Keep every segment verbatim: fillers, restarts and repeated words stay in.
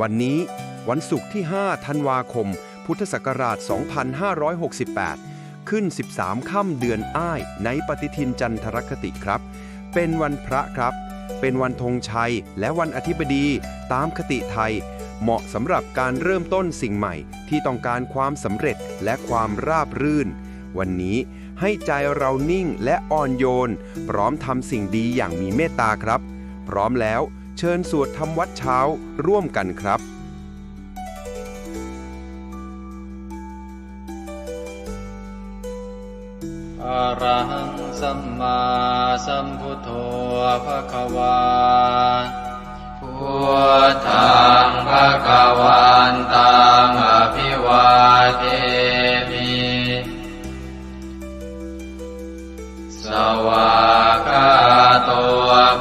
วันนี้วันศุกร์ที่ ห้า ธันวาคม พุทธศักราช สองพันห้าร้อยหกสิบแปด ขึ้น สิบสาม ค่ำเดือนอ้าย ในปฏิทินจันทรคติครับ เป็นวันพระครับ เป็นวันธงชัย และวันอธิบดี ตามคติไทย เหมาะสำหรับการเริ่มต้นสิ่งใหม่ที่ต้องการความสำเร็จและความราบรื่น วันนี้ให้ใจเรานิ่งและอ่อนโยน พร้อมทำสิ่งดีอย่างมีเมตตาครับ พร้อมแล้วเชิญสวดทำวัตรเช้าร่วมกันครับ Arahaṃ sammāsambuddho bhagavā. Buddhaṃ bhagavantaṃ abhivādemi. Svākkhāto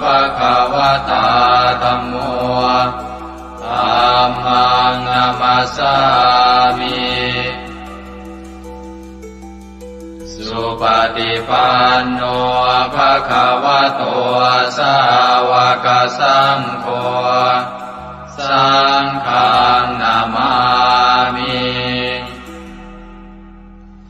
bhagavatā dhammo. Dhammaṃ namassāmi. Supaṭipanno bhagavato sāvakasaṅgho. Saṅghaṃ namāmi.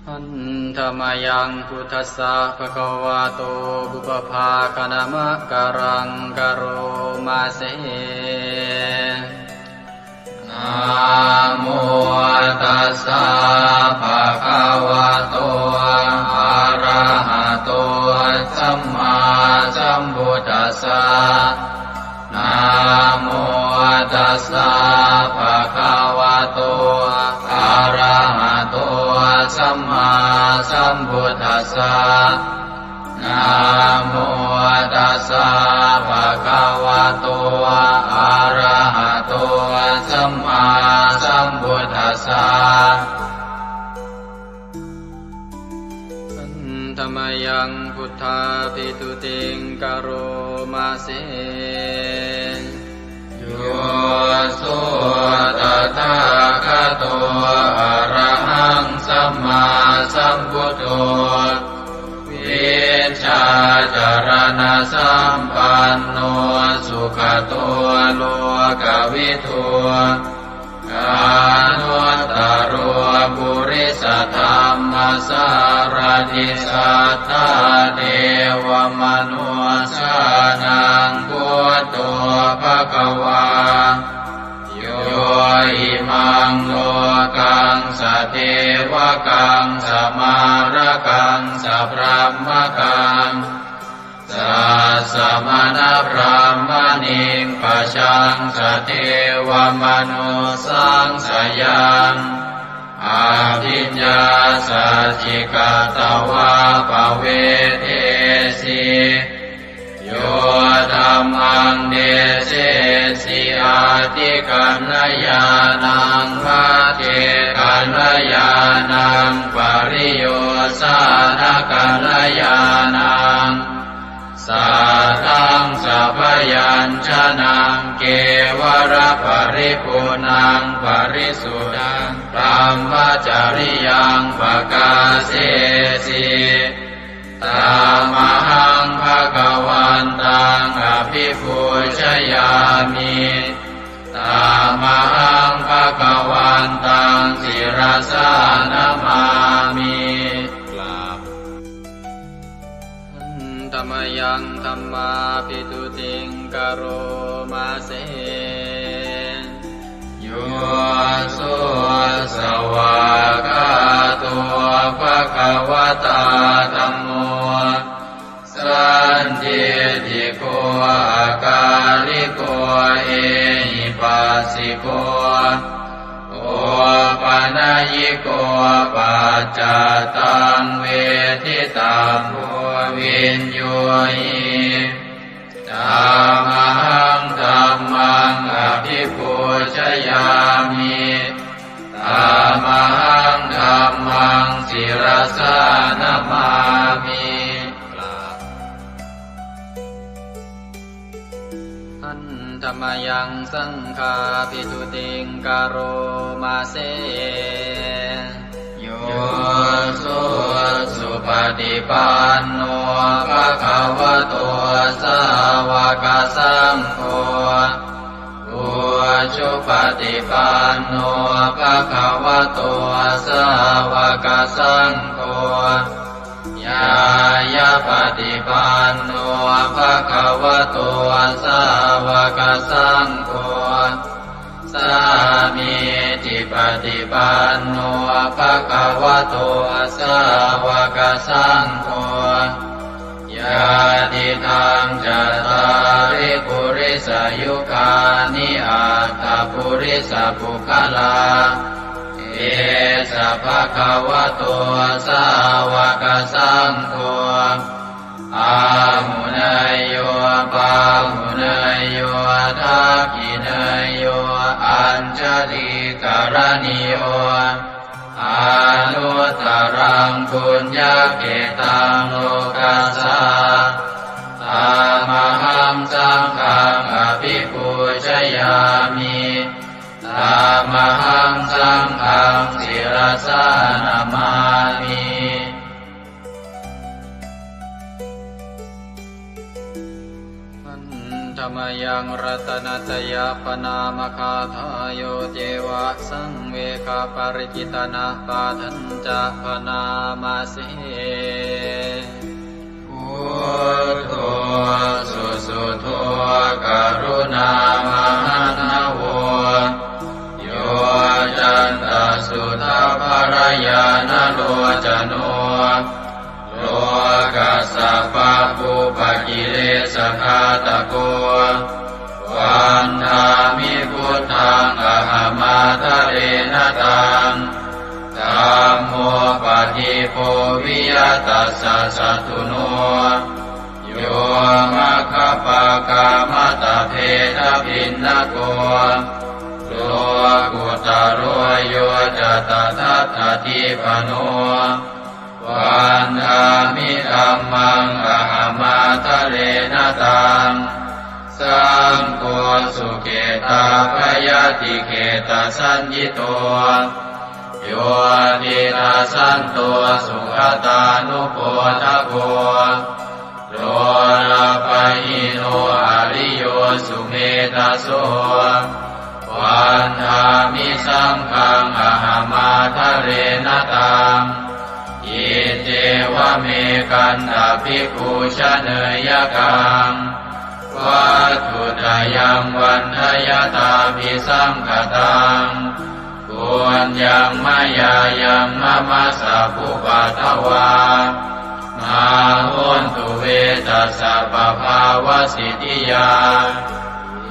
Handa mayaṃ buddhassa bhagavato pubbabhāganamakāraṃ karoma se. Namo tassa bhagavato arahato sammāsambuddhassa. Namo tassa bhagavato arahato sammāsambuddhassa. Namo tassa bhagavato arahato sammāsambuddhassa. Handa mayaṃ buddhābhistutiṃ karoma se. Yo so tathāgato arahaṃ sammāsambuddho, vijjācaraṇasampanno sugato lokavidū, anuttaro purisadammasārathi satthā devamanussānaṃ buddho bhagavā. Yo imaṃ lokaṃ sadevakaṃ samārakaṃ sabrahmakaṃ sassamaṇabrāhmaṇiṃ pajaṃ sadevamanussāṃ sayaṃ abhiññāsacchikatvā pavedesi. Yo dhammaṃ desesi atthikaññāṇaṃ, pacchekakaññāṇaṃ, pariyosānakaññāṇaṃ, saddaṃ sabyañjanaṃ, kevalaparipuṇṇaṃ parisuddhaṃ brahmacariyaṃ pakāsesi. Tamahaṃ bhagavantaṃ abhipūjayāmi. Tamahaṃ bhagavantaṃ sirasā namāmi. กราบ Handa mayaṃ dhammābhistutiṃ karoma se. Yo so svākkhāto bhagavatā dhammo, sandiṭṭhiko akāliko ehipassiko, opanayiko paccattaṃ veditabbo viññūhi. Tamahaṃ dhammaṃ abhipūjayāmi. Tamahaṃ dhammaṃ sirasā namāmi. กราบ Handa mayaṃ saṅghābhistutiṃ karoma se. Yo so supaṭipanno bhagavato sāva sāvakasaṅgho, ujupaṭipanno bhagavato sāvakasaṅgho, ñāyapaṭipanno bhagavato sāvakasaṅgho, sāmīcipaṭipanno bhagavato sāvakasaṅgho, yadidaṃ cattāri purisayugāni aṭṭha purisapuggalā, esa bhagavato sāvakasaṅgho, āhuneyyo pāhuneyyo dakkhiṇeyyo añjalikaraṇīyo, anuttaraṃ puññakkhettaṃ lokassā. Tamahaṃ saṅghaṃ abhipūjayāmi. Tamahaṃ saṅghaṃ sirasā namāmi. Handa mayaṃ ratanattayappaṇāmagāthā, yo ceva saṃvegaparicittanapāṭhañca bhaṇāma se. Buddho susuddho karuṇāmahaṇṇavo, yoccantasuddhabbarañāṇalocano, lokassa pabbupakilesagāthako, vandāmi buddhaṃ ahamādarena taṃ. Dhammo padīpo viya tassa satthuno, yo maggapākamattabhedabhinnako, lokuttaro yo ca tadattadīpano, vandāmi dhammaṃ ahamādarena taṃ. Saṅgho sukhetappayatiṭṭhetasaññito, yo tiṇṇasanto sugatānubodhako, lolapahīno ariyo sumedhaso, vandāmi saṅghaṃ ahamādarena taṃ. Iccevamekantabhikkhū janeyakaṃ, vatthuttayaṃ vandayattabhisaṅkhataṃ, puññaṃ mayā yaṃ mama sabbupaddavā, mā hontu ve tassa pabhāvasiddhiyā.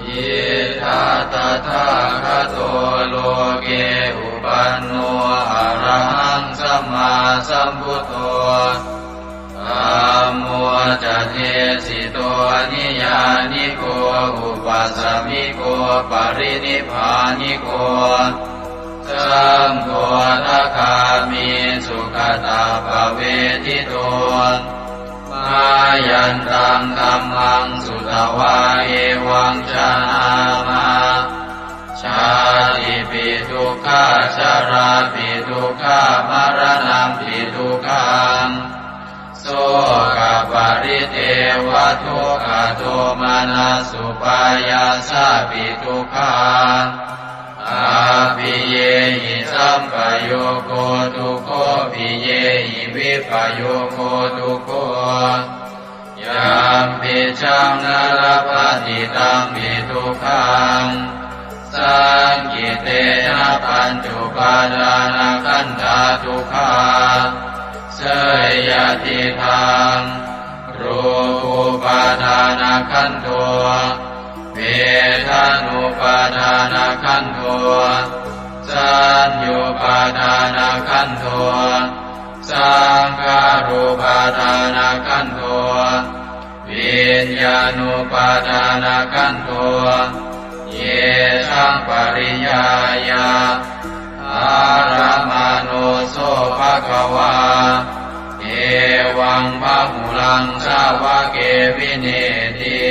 Idha tathāgato loke upanno arahaṃ sammāsambuddho, dhammo ca desito niyyāniko upasamiko parinibbāniko, saṅgho dvādagāmi sugatappavedito. Mayantaṃ dhammaṃ sutvā evaṃ janāma, jātipi dukkhā jarāpi dukkhā maraṇampi dukkhaṃ, sokaparidevadukkhadomanassupāyāsāpi dukkhā, appiyehi sampayogo dukkho piyehi vippayogo dukkho, yampicchaṃ na labhati tampi dukkhaṃ, saṅkhittena pañcupādānakkhandhā dukkhā. Seyyathidaṃ, rūpūpādānakkhandho, vedanūpādānakkhandho, saññupādānakkhandho, saṅkhārūpādānakkhandho, viññāṇūpādānakkhandho, yesaṃ pariññāya ārammaṇo so bhagavā, evaṃ bahulaṃ sāvake vineeti.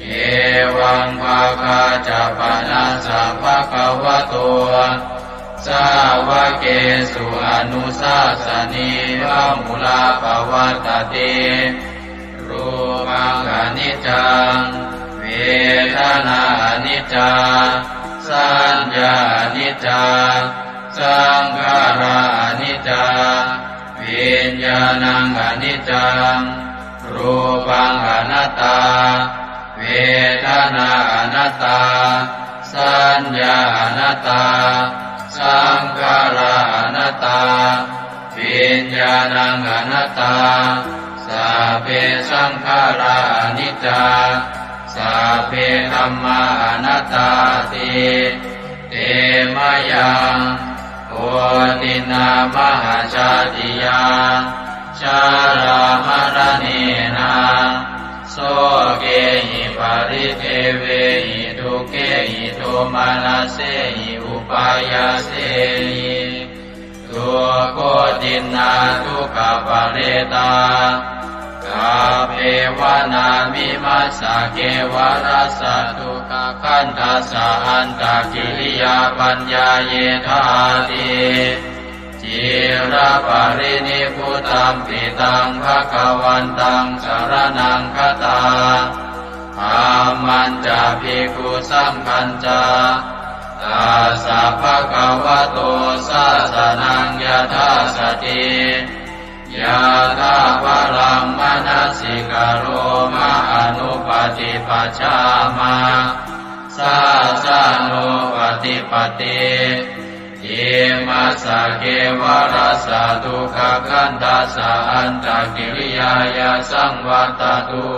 Evaṃ bhāgā ca panassa bhagavato sāvakesu anusāsanī bahulā pavattati. Rūpaṃ khaṇi niccaṃ, vedanā aniccā, saññā aniccā, saṅkhārā aniccā, viññāṇaṃ aniccaṃ, rūpaṃ anattā, vedanā anattā, saññā anattā, saṅkhārā anattā, viññāṇaṃ anattā, sabbe saṅkhārā aniccā, sabbe dhammā anattāti. Te mayaṃ otiṇṇā mahāsātiyā, jarāmaraṇena, sokehi paridevehi dukkhehi domanassehi upāyāsehi, dukkhotiṇṇā dukkhaparetā, kappevāna vimassa kevalassa dukkhakhandhassa antakiriyā paññāyedhāti. Ciraparinibbutampi taṃ bhagavantaṃ saraṇaṃ gatā, dhammañca bhikkhusaṅghañca, tassa bhagavato sāsanaṃ yathā sati, yathābalaṃ manasikaroma anuppaṭipajjāma, sāsanūpaṭipatti. Imassa kevalassa dukkhakhandhassa antakiriyāya saṃvattatu.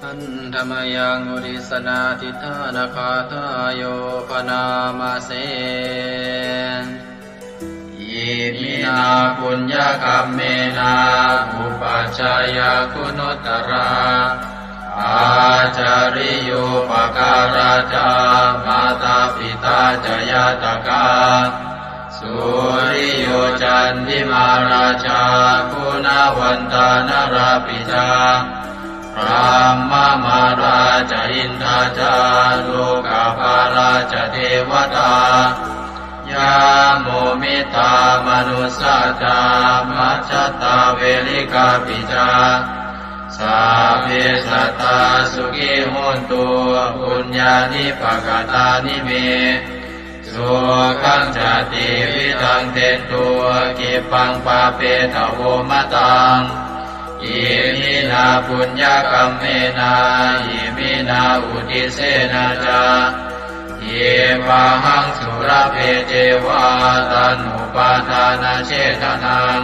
Handa mayaṃ uddissanādhiṭṭhānagāthāyo bhaṇāma se. Iminā puññakammena upajjhāyā guṇuttarā, ācariyūpakārā ca mātā pitā ca ñātakā, suriyo candimā rājā guṇavantā narāpi ca, brahmamārā ca indā ca lokapālā ca devatā, yamo mittā manussā ca majjhattā verikāpi ca, sabbe sattā sukhī hontu puññāni pakatāni me, sukhañca tividhaṃ dentu khippaṃ pāpetha vomataṃ. Iminā puññakammena iminā uddissena ca khippāhaṃ sulabhe ceva taṇhupādānachedanaṃ,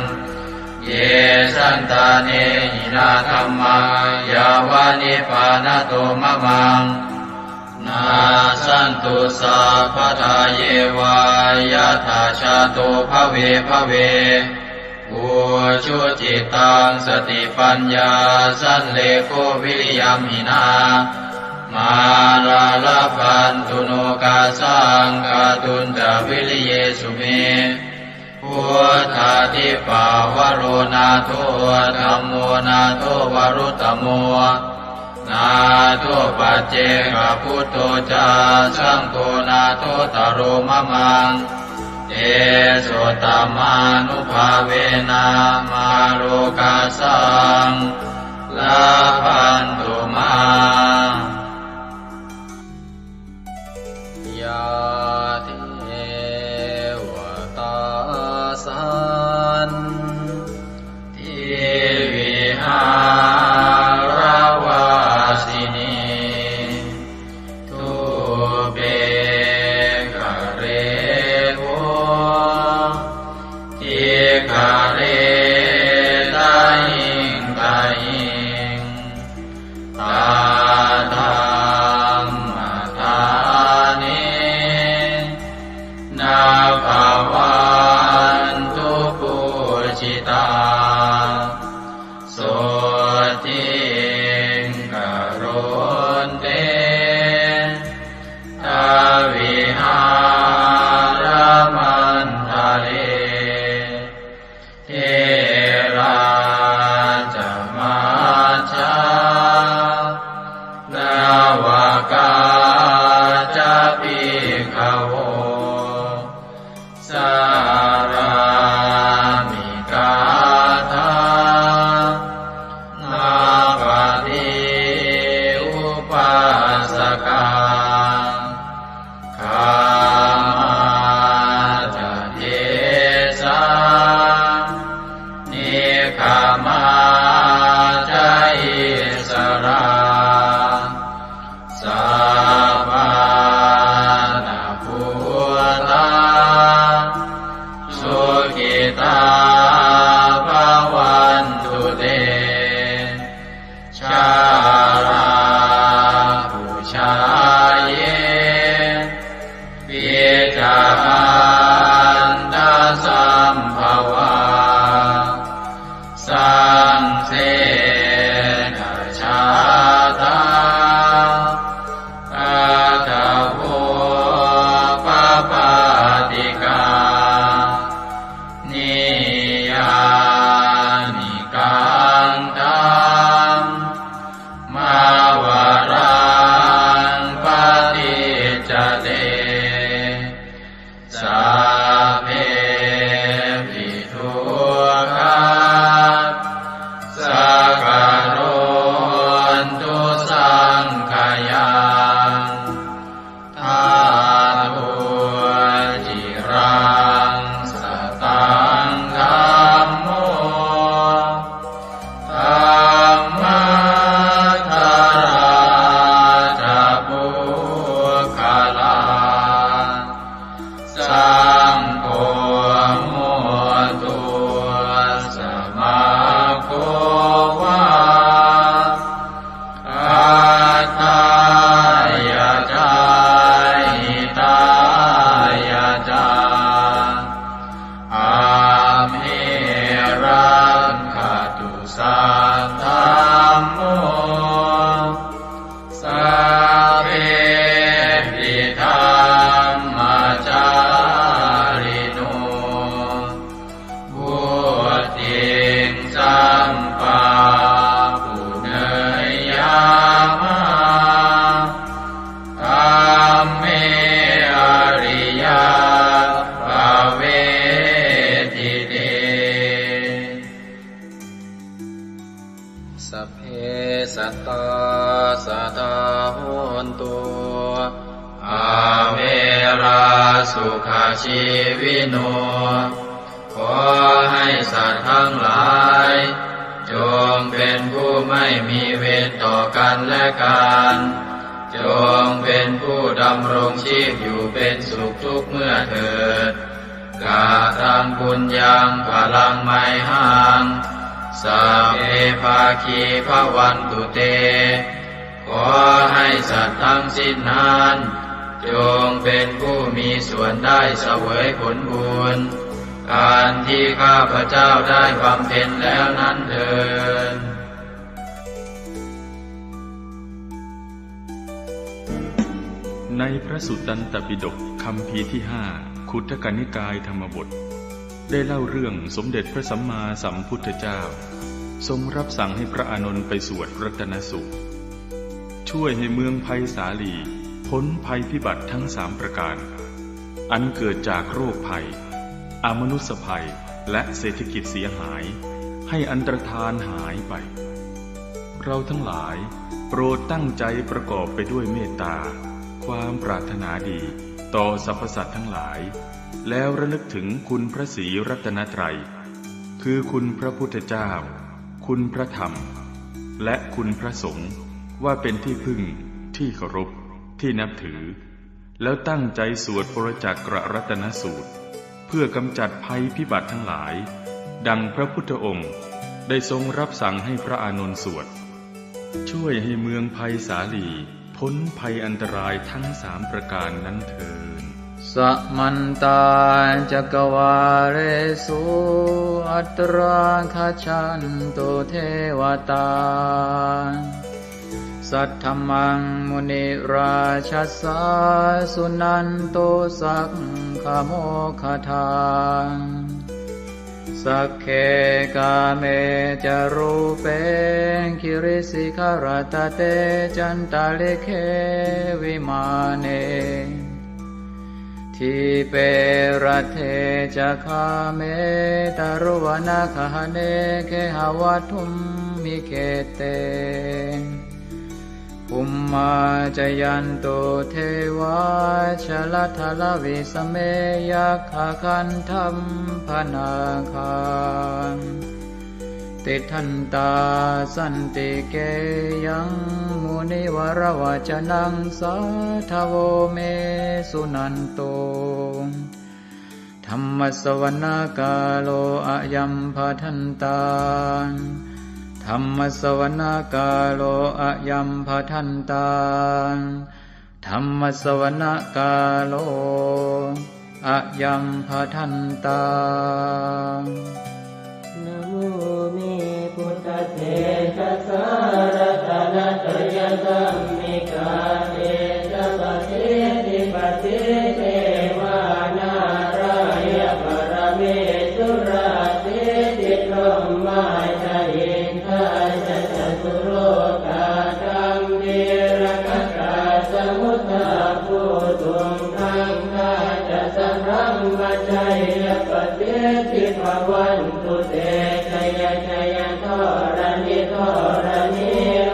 ye santāne hinā dhammā yāva nibbānato mamaṃ, nassantu sabbadā yeva yattha jāto bhave bhave. Ujucittaṃ satipaññā sallekho viriyamhinā, mārā labhantu nokāsaṃ kātuñca viriyesu me. Buddhādhipavaro nātho, dhammo nātho varuttamo, nātho paccekabuddho ca, saṅgho nāthottaro mamaṃ. Tesottamānubhāvena mārokāsaṃ labhantu mā. Yā devatā santivihāravāsinī, thūpe ghare bodhighare tahiṃ tahiṃ, Samā ca issarā, sappāṇabhūtā, sukhitā bhavantu te. Jalābujā yepi ca aṇḍasambhavā, saṃsedajātā athavopapātikā, niyyānikaṃ dhammavaraṃ paṭicca te, sabbepi dukkhā sakarontu saṅkhayaṃ. Ṭhātu ciraṃ sataṃ dhammo, dhammaddharā ca puggalā, saṅgho hotu samaggo va, atthāya ca hitāya ca. Amhe rakkhatu saddhammo, sabbepi dhammacārino, vuḍḍhiṃ sampāpuṇeyyāma, dhamme ariyappavedite. Sabbe sattā sadā hontu, averā sukhajīvino. ขอให้สัตว์ทั้งหลาย จงเป็นผู้ไม่มีเวรต่อกันและกัน จงเป็นผู้ดำรงชีพอยู่เป็นสุขทุกเมื่อเถิด Kataṃ puññaṃ phalaṃ mayhaṃ, sabbe bhāgī bhavantu te. ขอให้สัตว์ทั้งสิ้นนั้น จงเป็นผู้มีส่วนได้เสวยผลบุญ อันที่ข้าพเจ้าได้บำเพ็ญแล้วนั้นเทอญ ในพระสุตตันตปิฎกคัมภีร์ที่ห้า ขุททกนิกายธรรมบท ได้เล่าเรื่องสมเด็จพระสัมมาสัมพุทธเจ้า ทรงรับสั่งให้พระอานนท์ไปสวดรัตนสูตร ช่วยให้เมืองไพศาลีพ้นภัยพิบัติทั้งสามประการ อันเกิดจากโรคภัย อมนุสสภัย และเศรษฐกิจเสียหาย ให้อันตรธานหายไป เราทั้งหลายโปรดตั้งใจประกอบไปด้วยเมตตา ความปรารถนาดีต่อสรรพสัตว์ทั้งหลาย แล้วระลึกถึงคุณพระศรีรัตนตรัย คือคุณพระพุทธเจ้า คุณพระธรรม และคุณพระสงฆ์ ว่าเป็นที่พึ่ง ที่เคารพ ที่นับถือ แล้วตั้งใจสวดปรจักกรัตนสูตร เพื่อกำจัดภัยพิบัติทั้งหลาย ดังพระพุทธองค์ได้ทรงรับสั่งให้พระอานนท์สวด ช่วยให้เมืองไพศาลีพ้นภัยอันตรายทั้งสามประการนั้นเทอญ Samantā cakkavāḷesu atrāgacchantu devatā. Saddhammaṃ munirājassa suṇantu saggamokkhadaṃ. Sagge kāme ca rūpe girisikharataṭe cantalikkhe vimāne. Dīpe raṭṭhe ca gāme taruvanagahane gehavatthumhi khette. Bhummā cāyantu devā jalathalavisame yakkhagandhabbanāgā. tiṭṭhantā santike yaṃ munivaravacanaṃ sādhavo me suṇantu. Dhammassavanakālo ayambhadantā. Dhammassavanakālo ayambhadantā. Dhammassavanakālo ayambhadantā. Namo me buddhatejasā ratanattayadhammikā tejapasiddhi pasīdevā nārāya paramesurā siddhibrahmā ca indā ca catulokā gambhīrakkhakā samuddā bhūtuṃ gaṅgā ca sabrahmajayya pasiddhi bhavantu te. Jaya jaya dharaṇi dharaṇī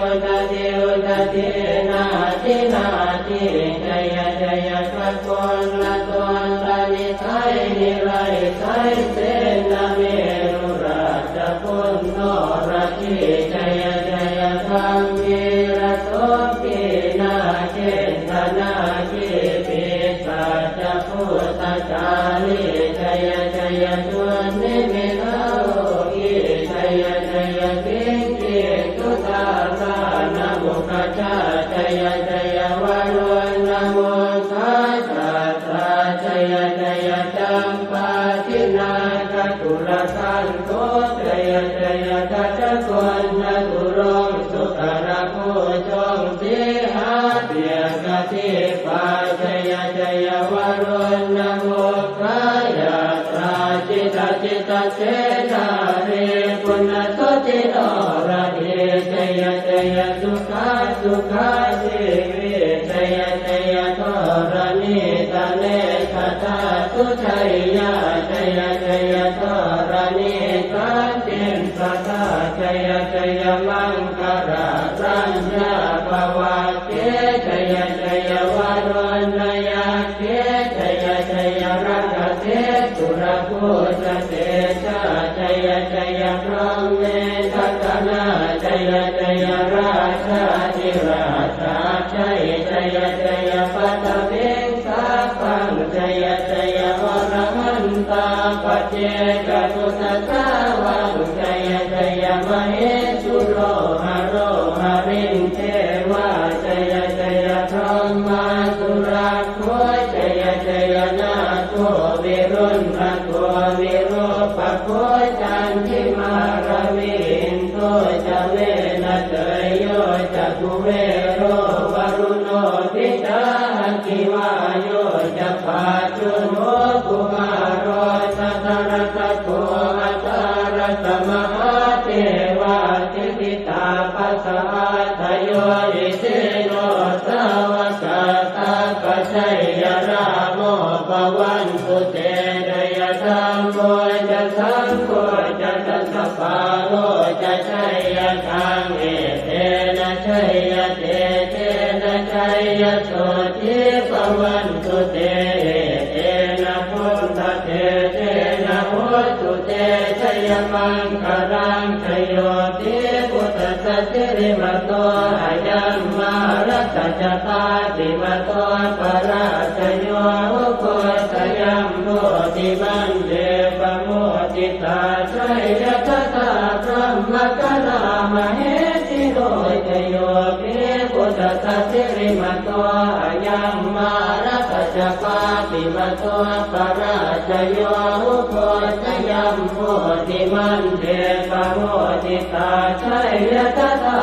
udadhi udadhī nadi nadī jaya jaya gaganatala nirai nirai jai senameru rājabala noradī jaya jaya gambhīra sombhī nāgendanāgī pisāca bhūtakālī jaya jaya dunnimittarogī jaya jaya siṅgī sudā dānamukhajā jaya jaya varuṇamukhasātrā jaya jaya campādināgakulagantho jaya jaya gajagonnaturaṅga sukarabhujaṅga sīhabyagghadīpā jaya jaya varuṇamukhayātrā jita jita senārī puna suddhi noradī jaya jaya sukhā sukhā jīvī jaya jaya dharaṇītale sadā sujayyā jaya jaya dharaṇī santin sadā jaya jaya maṅkarāraññā bhavagge jaya jaya varuṇayakkhe jaya jaya rakkhase surabhujatejā jaya jaya brahmendagaṇā jaya jaya rājādhirājā jaya jaya jaya paṭhaviṃ sabbaṃ jaya jaya arahantā paccekabuddhasāvaṃ jaya jaya mahesuro haro harindevā jaya jaya brahmā surakkho jaya jaya nāgo viruḷhako virūpakkho candimā ravi indo ca venateyyo ca kuvero varuṇopi ca aggi vāyo ca pājuṇho kumāro dhataraṭṭhako aṭṭhārasa mahādevā siddhitāpasa-ādayo isino sāvakā sabbe jaya rāmo bhavantu te. Jaya dhammo ca saṅgho ca dasapālo ca jayakaṃ etena jayatejena jayasotthī bhavantu te. Etena buddhatejena hotu te jayamaṅgalaṃ. Jayo pi buddhassa sirīmato ayaṃ mārassa ca pāpimato parājayo ugghosayuṃ bodhimaṇḍe pamoditā jaya tadā brahmagaṇā mahesino. Jayo pi buddhassa sirīmato ayaṃ mārassa ca pāpimato parājayo ugghosayuṃ bodhimaṇḍe pamoditā jaya tadā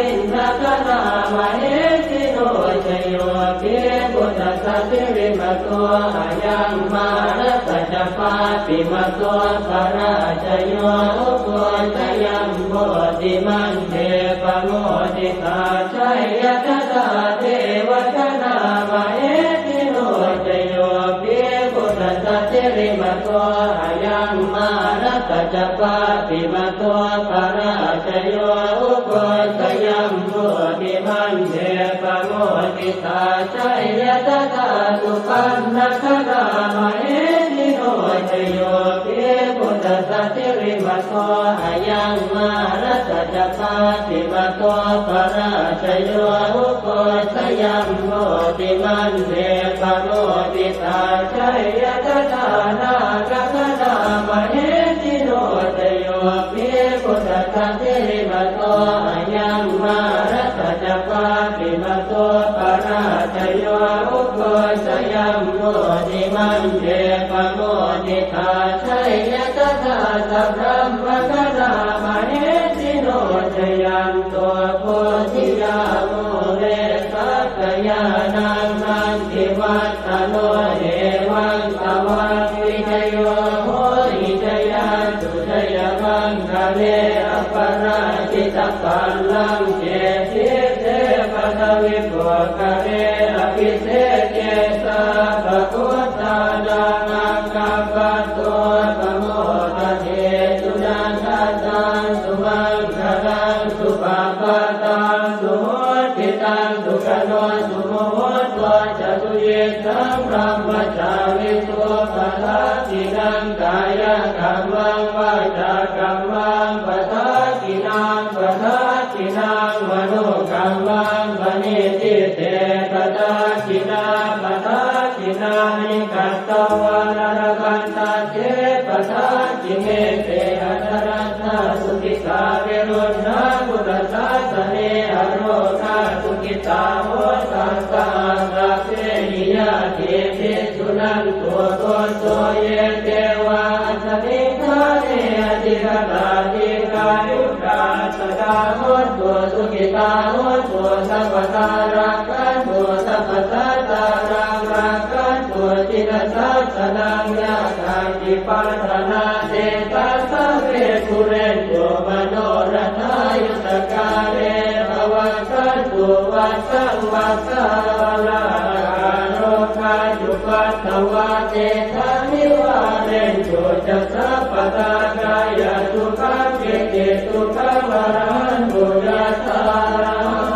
indagaṇā mahesino. Jayo pi buddhassa sirīmato ayaṃ mārassa ca pāpimato parājayo ugghosayuṃ bodhimaṇḍe pamoditā jaya tadā devagaṇā mahesino. Jayo pi buddhassa sirīmato ayaṃ mārassa ca pāpimato parājayo ugghosayuṃ bodhimaṇḍe pamoditā jaya tadā supaṇṇagaṇā mahesino. Jayo pi buddhassa sirīmato ayaṃ mā Mārassa ca pāpimato parājayo, ugghosayuṃ bodhimaṇḍe pamoditā, jaya tadā nāgagaṇā mahesino. Jayo hi buddhassa sirīmato ayaṃ, mārassa ca pāpimato parājayo, ugghosayuṃ bodhimaṇḍe pamoditā, jaya tadā sabrahmagaṇā mahesino. Jayanto bodhiyā mūle sakyānaṃ nandivaḍḍhano, evaṃ tvaṃ vijayo hohi jayassu jayamaṅgale, aparājitapallaṅke sīse paṭhavipokkhare, abhiseke sabbabuddhānaṃ aggappatto pamodati. Sunakkhattaṃ sumaṅgalaṃ supabhātaṃ suhuṭṭhitaṃ, sukhaṇo sumuhutto ca suyiṭṭhaṃ brahmacārisu, padakkhiṇaṃ kāyakammaṃ vācākammaṃ padakkhiṇaṃ, padakkhiṇaṃ manokammaṃ paṇidhī te padakkhiṇā, padakkhiṇāni katvāna labhantatthe padakkhiṇe. Te atthaladdhā sukhitā viruḷhā buddhasāsane, arogā sukhitā hotha saha sabbehi ñātibhi. Suṇantu bhonto ye devā asmiṃ ṭhāne adhigatā, dīghāyukā sadā hontu, sukhitā hontu sabbadā, rakkhantu sabbasattānaṃ, rakkhantu jinasāsanaṃ. Yā kāci patthanā tesaṃ sabbe pūrentu manorathā, yuttakāle pavassantu vassaṃ vassā, ālāhakā rogā cupaddavā tesaṃ nivārentu ca sabbadā, kāyasukhaṃ cittisukhaṃ arahantu yathārahaṃ.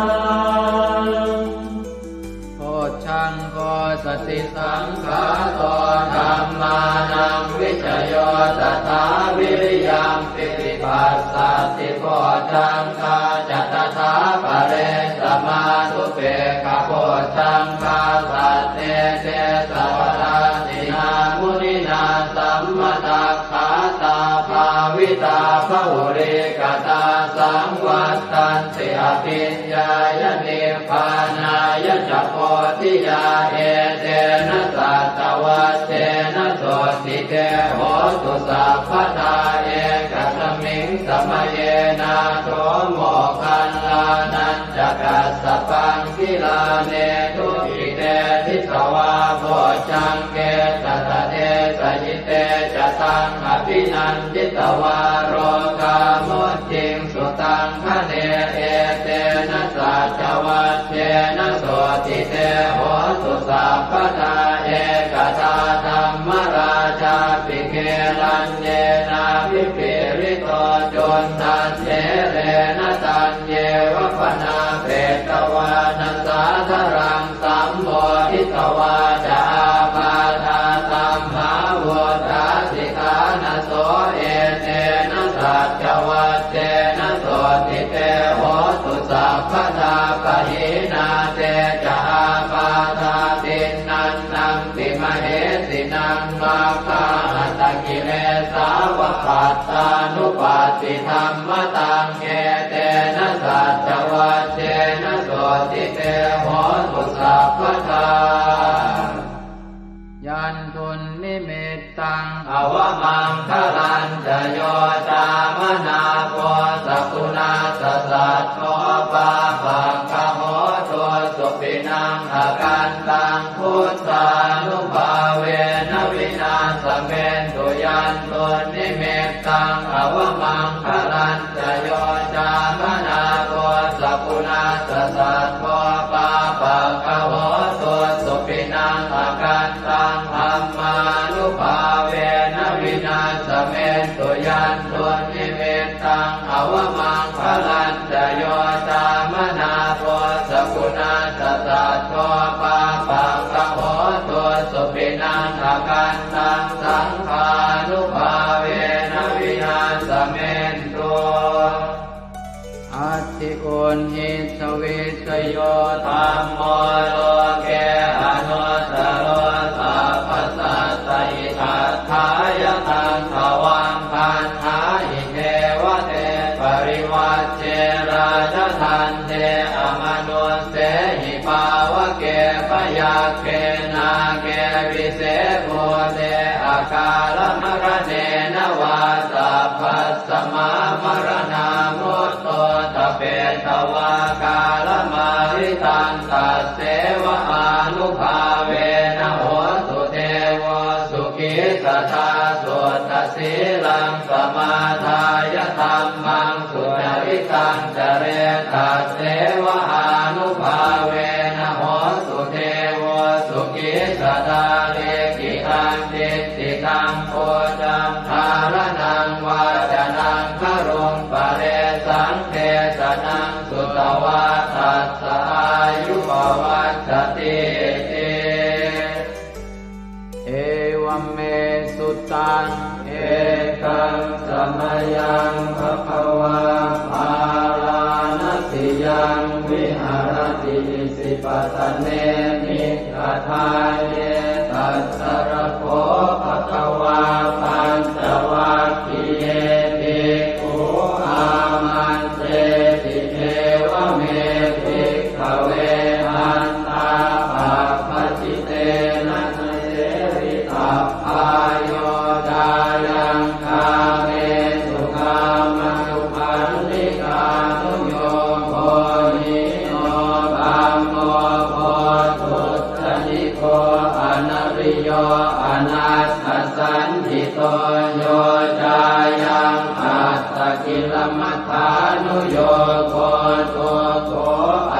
Bojjhaṅgo satisaṅkhāto dhammānaṃ vicayo tathā, viriyampīti passaddhi bojjhaṅgā ca tathāpare, samādhupekkhabojjhaṅgā sattete sabbadassinā, muninā sammadakkhātā bhāvitā bahulīkatā, saṃvattanti abhiññāya nibbānāya ca bodhiyā. Etena saccavajjena sotthi te hotu sabbadā, ekasmiṃ samaye nātho moggallānañca kassapaṃ, gilāne dukkhite disvā bojjhaṅge satta desayi. Te ca taṃ abhinanditvā rogā mucciṃsu taṅkhaṇe. Etena saccavajjena sotthi te hotu sabbadā, ekadā dhammarājāpi gelaññenābhipīḷito, cundattherena taññeva bhaṇāpetvāna sādaraṃ, sammoditvā ca ābādhā tamhā vuṭṭhāsi ṭhānaso. Etena saccavajjena sotthi te hotu sabbadā, pahīnā te ca ābādhā tiṇṇannampi mahesinaṃ, maggāhatakilesāva pattānuppattidhammataṃ. Etena saccavajjena sotthi te hotu sabbadā. Yandunnimittaṃ avamaṅgalañca yo cāmanāpo sakuṇassa saddo, pāpaggaho dussupinaṃ akantaṃ, buddhānubhāvena vināsamentu. Yandunnimittaṃ avamaṅgalañca yo cāmanāpo sakuṇassa saddo, pāpaggaho dussupinaṃ akantaṃ, dhammānubhāvena vināsamentu. Yandunnimittaṃ avamaṅgalañca yo cāmanāpo sakuṇassa saddo, pāpaggaho uṇhissavissayo dhammo loke anuttaro sabbasattahitatthāya taṃ tvaṃ gaṇhāhi devate parivajje rājadaṇḍe amanussehi pāvake byagghe nāge vise bhūte akālamaraṇena vā sabbasmā maraṇā mutto ṭhapetvā kālamāritaṃ tasseva ānubhāvena hotu devo sukhī sadā. Suddhasīlaṃ samādāya dhammaṃ sucaritaṃ care tasseva ānubhāvena hotu devo sukhī sadā. Likkhitaṃ cintitaṃ pūjaṃ dhāraṇaṃ vācanaṃ garuṃ paresaṃ desanaṃ sutvā tassa āyu pavaḍḍhatīti. Evaṃ me sutaṃ. Ekaṃ samayaṃ bhagavā bārāṇasiyaṃ viharati isipatane migadāye. Tatra kho bhagavā pañcavaggiye bhikkhū āmantesi: Evaṃ me bhikkhave antā pabbajitena na sevitabbā, yo cāyaṃ kāmesu kāmasukhallikānuyogo hīno gammo pothujjaniko anariyo anatthasañhito, yo cāyaṃ attakilamathānuyogo dukkho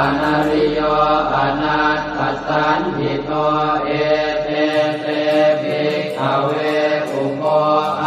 anariyo anatthasañhito. Ete te bhikkhave ubho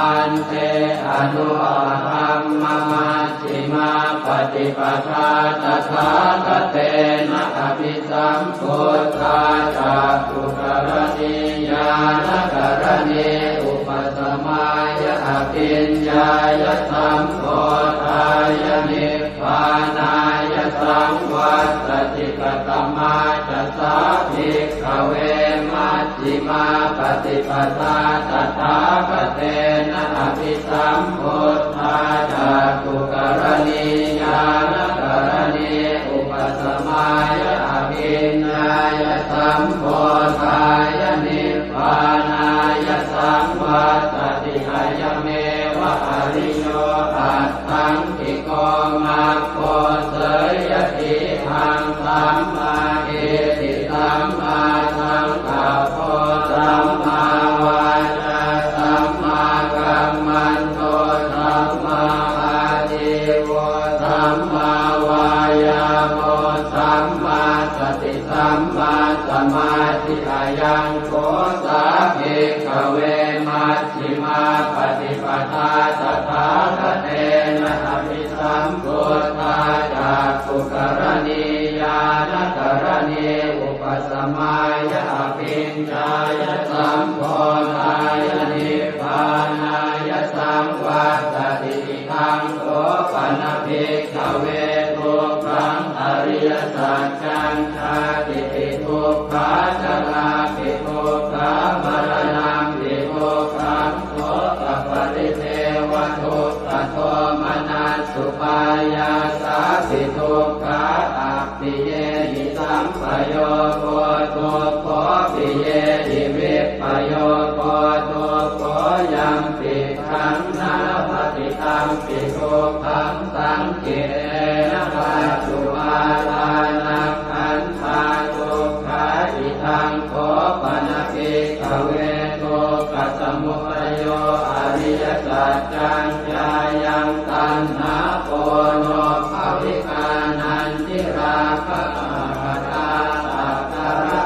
ante anupagamma majjhimā paṭipadā tathāgatena abhisambuddhā cakkhukaraṇī ñāṇakaraṇī upasamāya abhiññāya sambodhāya nibbānāya saṃvattati. Katamā ca sā bhikkhave maj jjhimā paṭipadā tathāgatena abhisambuddhā cakkhukaraṇī ñāṇakaraṇī upasamāya abhiññāya sambodhāya nibbānāya saṃvattati. Ayameva ariyo aṭṭhaṅgiko maggo, seyyathīdaṃ: sammādiṭṭhi sammāsaṅkappo sammāvācā sammākammanto sammāājīvo sammāvāyāmo sammāsati sammāsamādhi. Ayaṃ kho sā bhikkhave maj jjhimā paṭipadā tathāgatena abhisambuddhā cakkhukaraṇī ñāṇakaraṇī upasamāya abhiññāya sambodhāya nibbānāya saṃvattati. Idaṃ kho pana bhikkhave dukkhaṃ ariyasaccaṃ: jātidhi dukkhā jarāpi dukkhā maraṇampi dukkhaṃ sokaparidevadukkhadomanassupāyāsāpi dukkhā, appiyehi sampayogo dukkho piyehi vippayogo dukkho, yampicchaṃ na labhati tampi dukkhaṃ saṅkhittena pañcupādānakkhandhā dukkhā. Idaṃ kho pana bhikkhave dukkhasamudayo ariyasaccaṃ: yāyaṃ taṇhā ponobbhavikā nandirāgasahagatā tatra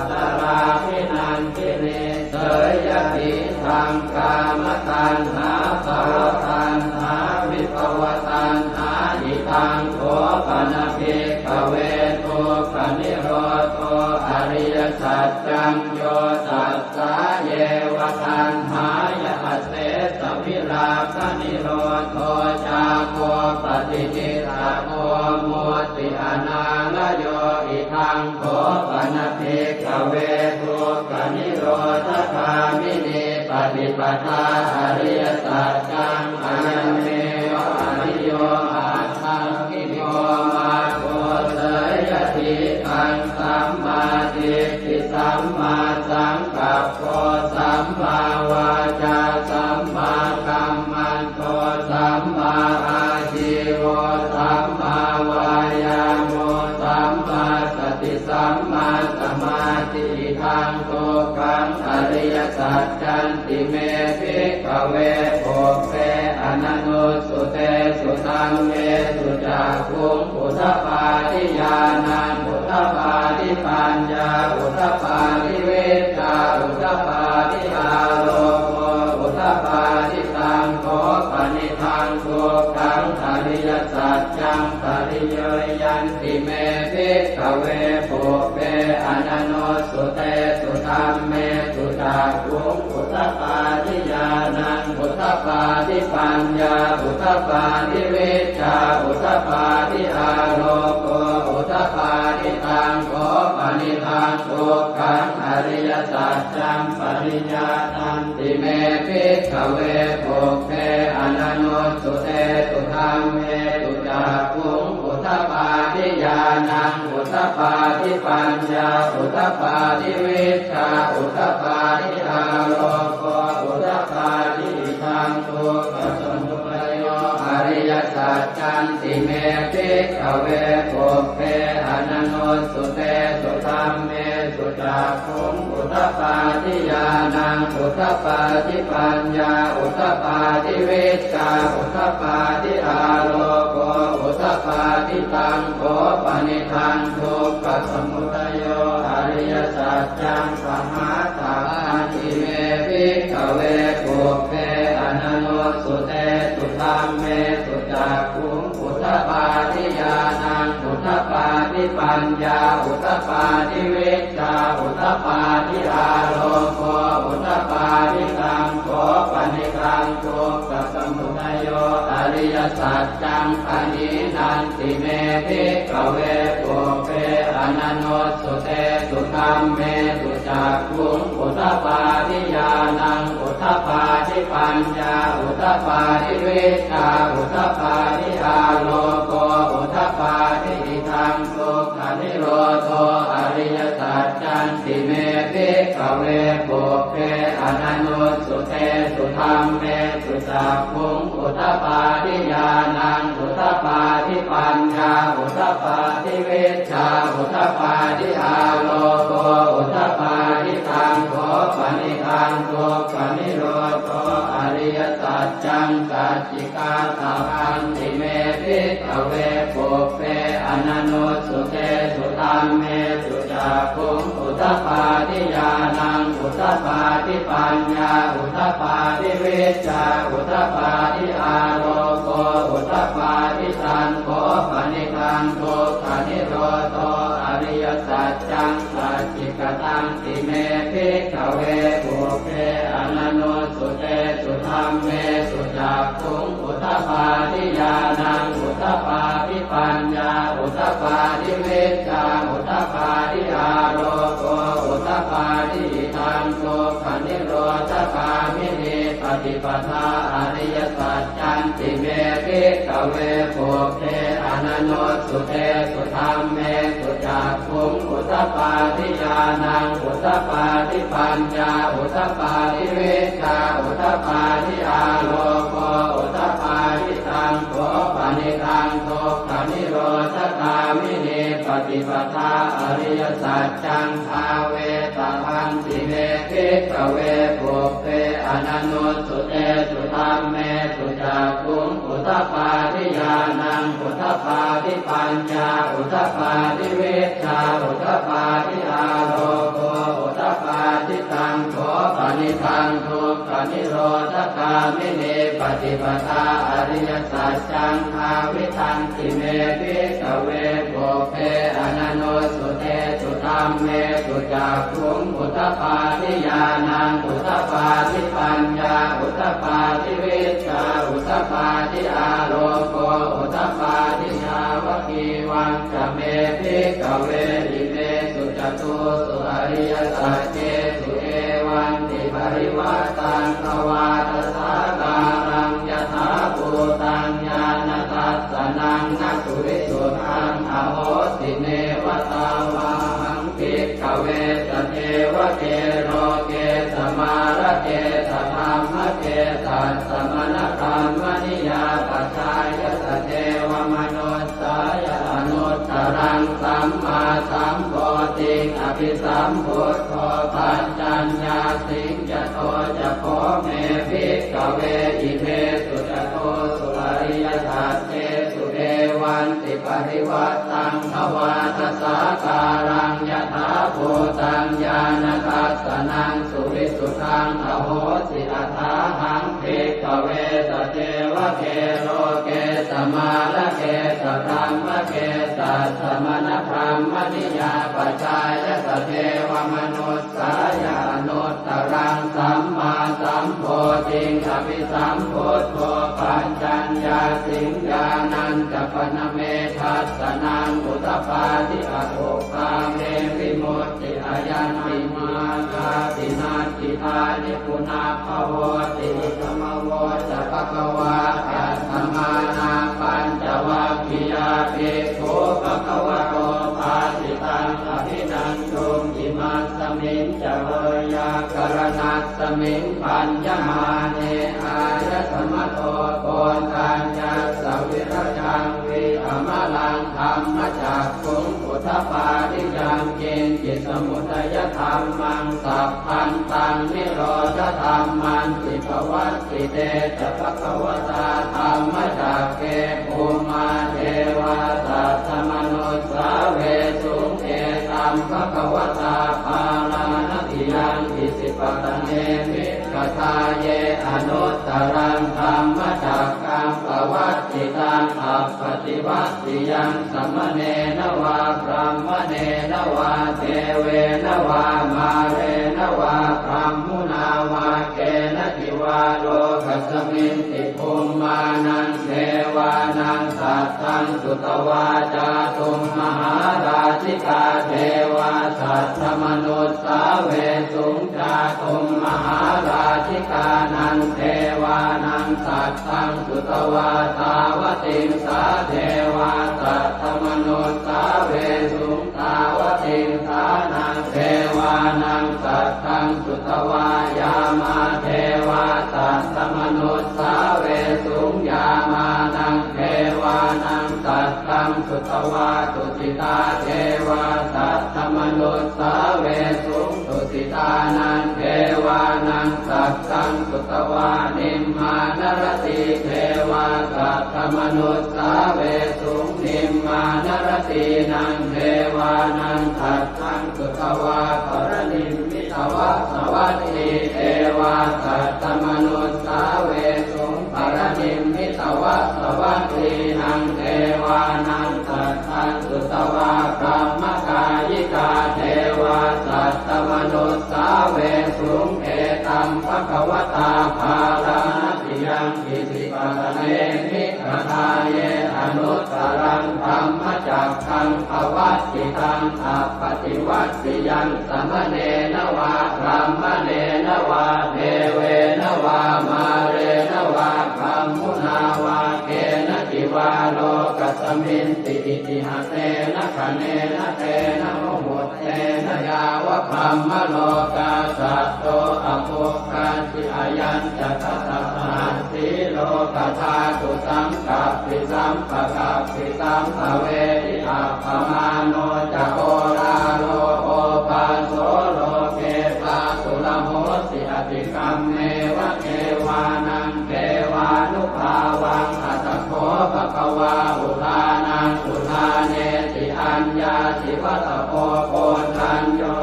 tatrābhinandinī, seyyathīdaṃ: kāmataṇhā bhavataṇhā vibhavataṇhā. Idaṃ kho pana bhikkhave dukkhanirodho ariyasaccaṃ: yo tassāyeva taṇhāya asesavirāganirodho cāgo paṭi Nissaggo mutti anālayo. Idaṃ kho pana bhikkhave dukkhanirodhagāminī paṭipadā ariyasaccaṃ. Ayameva ariyo aṭṭhaṅgiko maggo. Seyyathīdaṃ: sammādiṭṭhi sammāsaṅkappo sammāvācā sammākammanto sammāājīvo sammāvāyāmo sammāsati sammāsamādhi. Idaṃ dukkhaṃ ariyasaccanti me bhikkhave pubbe ananussutesu dhammesu cakkhuṃ udapādi ñāṇaṃ udapādi paññā udapādi vijjā udapādi āloko udapādi. Taṃ kho panidaṃ dukkhaṃ ariyasaccaṃ pariyāyanti me bhikkhave pubbe ananussutesu dhammesu cakkhuṃ udapādi ñāṇaṃ udapādi paññā udapādi vijjā udapādi āloko udapādi. Taṃ kho panidaṃ dukkhaṃ ariyasaccaṃ pariyāyanti me bhikkhave pubbe ananussutesu dhammesu cakkhuṃ udapādi ñāṇaṃ udapādi paññā udapādi vijjā udapādi āloko udapādi. Idaṃ dukkhasamudayo ariyasaccanti me bhikkhave pubbe ananussutesu dhammesu cakkhuṃ udapādi ñāṇaṃ udapādi paññā udapādi vijjā udapādi āloko udapādi. Taṃ kho panidaṃ dukkhasamudayo ariyasaccaṃ pahātabbanti me bhikkhave pubbe ananussutesu dhammesu cakkhuṃ udapādi ñāṇaṃ udapādi paññā udapādi vijjā udapādi āloko udapādi. Taṃ kho panidaṃ dukkhasamudayo ariyasaccaṃ pahīnanti me bhikkhave pubbe ananussutesu dhammesu cakkhuṃ udapādi ñāṇaṃ udapādi paññā udapādi vijjā udapādi āloko udapādi. Idaṃ dukkhanirodho ariyasaccanti me bhikkhave pubbe ananussutesu dhammesu cakkhuṃ udapādi ñāṇaṃ udapādi paññā udapādi vijjā udapādi āloko udapādi. Taṃ kho panidaṃ dukkhanirodho ariyasaccaṃ sacchikātabbanti me bhikkhave pubbe ananussutesu dhammesu cakkhuṃ udapādi ñāṇaṃ udapādi paññā udapādi vijjā udapādi āloko udapādi. Taṃ kho panidaṃ dukkhanirodho ariyasaccaṃ sacchikatanti me bhikkhave pubbe ananussutesu dhammesu cakkhuṃ udapādi ñāṇaṃ udapādi paññā udapādi vijjā udapādi āloko udapādi. Idaṃ dukkhanirodhagāminī paṭipadā ariyasaccanti me bhikkhave pubbe ananussutesu dhammesu cakkhuṃ udapādi ñāṇaṃ udapādi paññā udapādi vijjā udapādi āloko udapādi. Taṃ kho panidaṃ dukkhanirodhagāminī paṭipadā ariyasaccaṃ bhāvetabbanti me bhikkhave pubbe ananussutesu dhammesu cakkhuṃ udapādi ñāṇaṃ udapādi paññā udapādi vijjā udapādi āloko udapādi. Taṃ kho panidaṃ dukkhanirodhagāminī paṭipadā ariyasaccaṃ bhāvitanti me bhikkhave pubbe ananussutesu Dhammesu cakkhuṃ udapādi ñāṇaṃ udapādi paññā udapādi vijjā udapādi āloko udapādi. Yāvakīvañca me bhikkhave imesu catūsu ariyasaccesu evantiparivaṭṭaṃ dvādasākāraṃ yathābhūtaṃ ñāṇadassanaṃ na suvisuddhaṃ ahosi, neva tāvāhaṃ bhikkhave sadevake loke samārake sadhammake sassamaṇabrāhmaṇiyā pajāya sadevamanussāya anuttaraṃ sammāsambodhiṃ abhisambuddho paccaññāsiṃ. Yato ca kho me bhikkhave imesu catūsu ariyasaccesu evantiparivaṭṭaṃ dvādasākāraṃ yathābhūtaṃ ñāṇadassanaṃ suvisuddhaṃ ahosi, athāhaṃ bhikkhave sadevake loke samārake sadhammake sassamaṇabrāhmaṇiyā pajāya sadevamanussāya anuttaraṃ sammāsambodhiṃ abhisambuddho paccaññāsiṃ. Ñāṇañca pana me dassanaṃ udapādi, akuppā me vimutti, ayaṃ nibbānāti natthidāni punabbhavoti. Idamavoca bhagavā. Attamanā pañcavaggiyā bhikkhū bhagavato bhāsitaṃ abhinanduṃ. Imasmiñca veyyākaraṇasmiṃ bhaññamāne āyasmato Koṇḍaññassa virajaṃ vītamalaṃ dhammacakkhuṃ udapādi: yaṅkiñci samudayadhammaṃ sabbantaṃ nirodhadhammanti. Pavattite ca bhagavatā dhammacakke bhummā devā saddamanussāvesuṃ: etaṃ bhagavatā Bārāṇasiyaṃ Isipatane migadāye anuttaraṃ dhammacakkaṃ pavattitaṃ appaṭivattiyaṃ samaṇena vā brāhmaṇena vā devena vā mārena vā brahmunā vā kenaci vā lokasminti bhummānaṃ devānaṃ saddaṃ sutvā cātummahārājikā devā saddamanussāvesuṃ. Cātummahārājikānaṃ devānaṃ saddaṃ sutvā tāvatiṃsā devā saddamanussāvesuṃ. Tāvatiṃsānaṃ devānaṃ saddaṃ sutvā yāmā devā saddamanussāvesuṃ. Yāmānaṃ devānaṃ saddaṃ sutvā tusitā devā saddamanussāvesuṃ. Tusitānaṃ devānaṃ saddaṃ sutvā nimmānaratī devā saddamanussāvesuṃ. Nimmānaratīnaṃ devānaṃ saddaṃ sutvā paranimmitavasavattī devā saddamanussāvesuṃ. Paranimmitavasavattīnaṃ devānaṃ saddaṃ sutvā brahmakāyikā devā saddamanussāvesuṃ. Etaṃ bhagavatā Bārāṇasiyaṃ Isipatane migadāye anuttaraṃ dhammacakkaṃ pavattitaṃ appaṭivattiyaṃ samaṇena vā brāhmaṇena vā devena vā mārena vā brahmunā vā kenaci vā lokasminti itihasena khaṇena tena muhuttena yāva brahmalokā saddo abbhuggacchi. Ayañca dasasahassī lokadhātu saṅkappi sampakappi sampavedhi. Appamāṇo ca oḷāro obhāso loke pāturahosi atikkammeva devānaṃ devānubhāvaṃ. Atha kho bhagavā udānaṃ udānesi: Aññāsi vata bho koṇḍañño,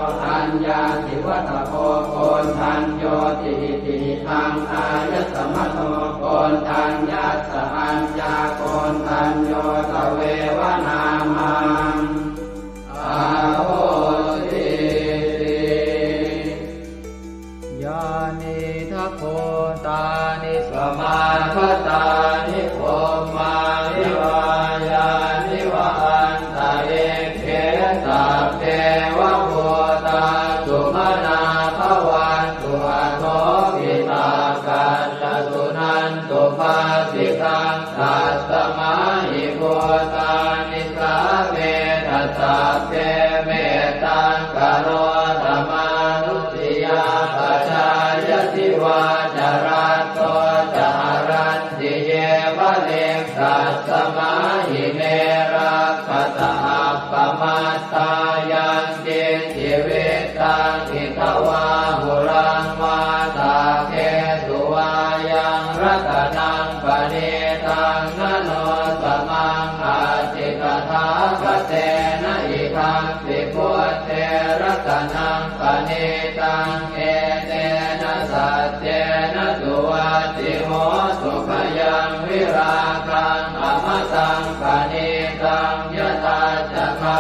aññāsi vata bho koṇḍaññoti. Iti hidaṃ āyasmato koṇḍaññassa aññākoṇḍañño tveva nāmaṃ ahosi. Nisāmetha sabbe mettaṃ karotha mānusiyā pajāya divā ca ratto ca haranti ye baliṃ tasmā hi ne rakkhasa appamattā. Yaṅkiñci vittaṃ idha vā huraṃ vā saggesu vā yaṃ ratanaṃ paṇītaṃ na no samaṃ atthi tathāgatena idampi buddhe ratanaṃ paṇītaṃ etena saccena suvatthi hotu. Khayaṃ virāgaṃ amataṃ paṇītaṃ yadajjhagā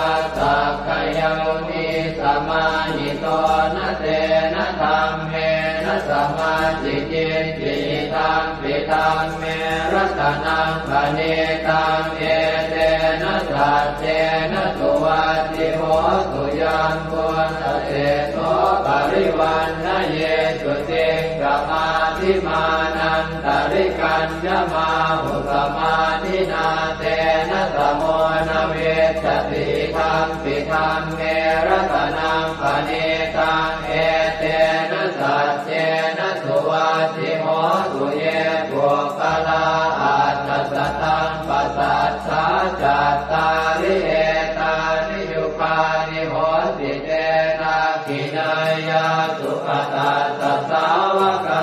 sakyamunī samāhito na tena dhammena samatthi kiñci idampi dhamme ratanaṃ paṇītaṃ etena saccena suvatthi hotu. Yambuddhaseṭṭho parivaṇṇayī suciṃ samādhimānantarikaññamāhu samādhinā tena samo na vijjati idampi dhamme ratanaṃ paṇītaṃ etena saccena suvatthi hotu. Ye puggalā aṭṭha sataṃ pasaṭṭhā cattāri etāni yugāni honti te dakkhiṇeyyā sugatassa sāvakā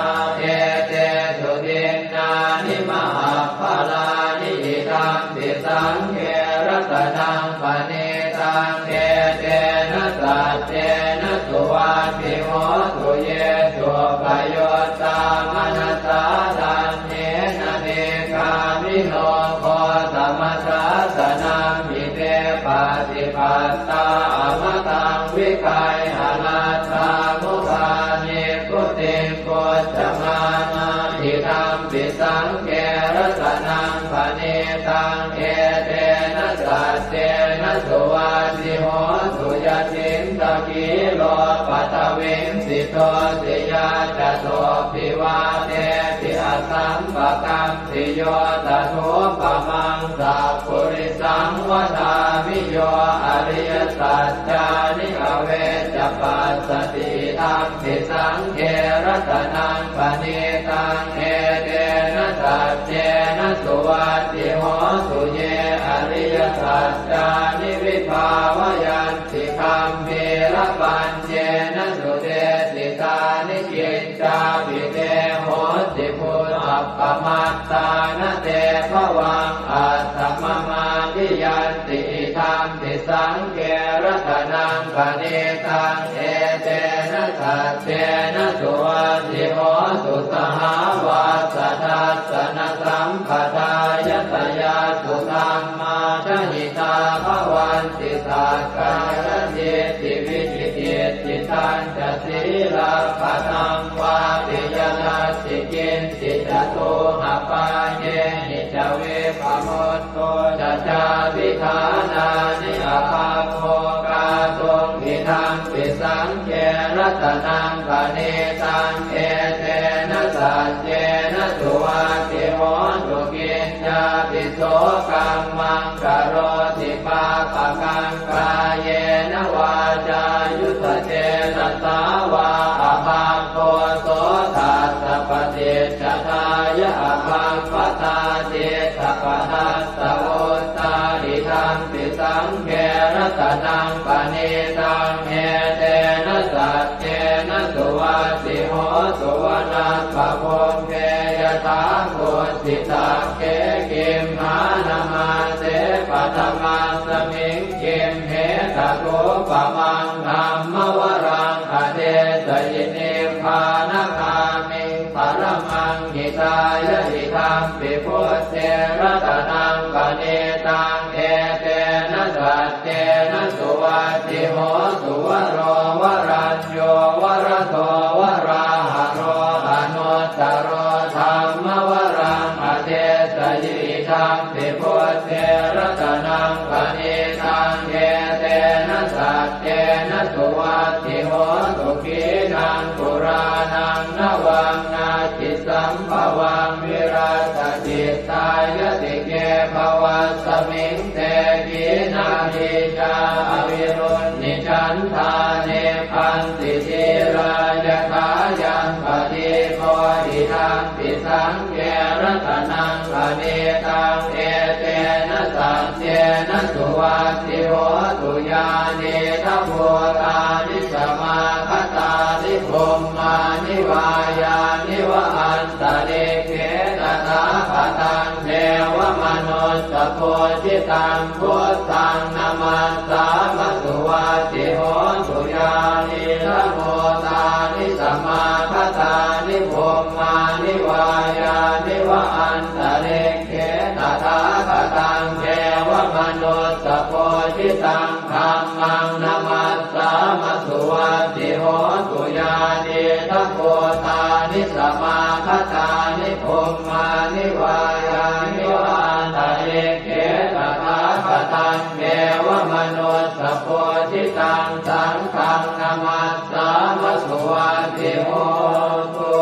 etesu dinnāni mahapphalāni idampi saṅghe ratanaṃ paṇītaṃ etena saccena suvatthi hotu. Ye suppayuttā manasā daḷhena nikkāmino gotamasāsanamhi te pattipattā amataṃ vigayha laddhā mudhā nibbutiṃ bhuñjamānā idampi saṅghe ratanaṃ paṇītaṃ etena saccena suvatthi hotu. Yacittakhīlo paṭhaviṃ sito siyā catubbhi vātebhi asampakampiyo tathūpamaṃ sappurisaṃ vadāmi yo ariyasaccāni avecca passati idampi saṅghe ratanaṃ paṇītaṃ etena saccena suvatthi hotu. Ye ariyasaccāni vibhāvayanti gambhīrapaññena sudesitāni kiccāpi te honti bhusappamattā na te bhavaṃ aṭṭhamamādiyanti idampi saṅghe ratanaṃ paṇītaṃ etena saccena suvatthi hotu. Sahāvassa dassanasampadāya tayassu dhammā jahitā bhavanti sakkāyadiṭṭhi vicikicchitañca sīlabbataṃ vāpi yadatthi kiñci catūhapāyehi ca vippamutto ca cābhiṭhānāni abhabbo kātuṃ idampi saṅghe ratanaṃ paṇītaṃ etena saccena suvatthi hotu. Kiñcāpi so kammaṃ karoti pāpakaṃ kāyena vācāyuda cetasā vā abhabbo so tassa paṭicchadāya abhabbatā cittapadassavutthā idampi saṅghe ratanaṃ paṇītaṃ etena saccena suvatthi hotu. Vanappagumbe yathā kussitagge gimhānamāse paṭhamasmiṃ gimhe tathūpamaṃ dhammavaraṃ adesayi nibbānagāmiṃ paramaṃ hitāya idampi buddhe ratanaṃ paṇītaṃ etena saccena suvatthi hotu. Varo varañño varado varāharo anuttaro dhammavaraṃ adesayi idampi buddhe ratanaṃ paṇītaṃ etena saccena suvatthi hotu. Khīṇaṃ purāṇaṃ navaṃ natthi sambhavaṃ virattacittāyatike bhavasmiṃ te Nicā avirūḷhichandā nibbanti dhīrā yathāyaṃ padīpo idampi saṅghe ratanaṃ paṇītaṃ etena saccena suvatthi hotu. Yānīdha bhūtāni samāgatāni bhummāni vā yāni va antalikkhe tathāgataṃ devamanussapūjitaṃ buddhaṃ namassāma suvatthi hotu. Yānīdha bhūtāni samāgatāni bhummāni vā yāni va antalikkhe tathāgataṃ devamanussapūjitaṃ dhammaṃ namassāma suvatthi hotu. Yānīdha bhūtāni samāgatāni bhummāni vā yāni va antalikkhe tathāgataṃ devamanussapūjitaṃ saṅghaṃ namassāma suvatthi hotu.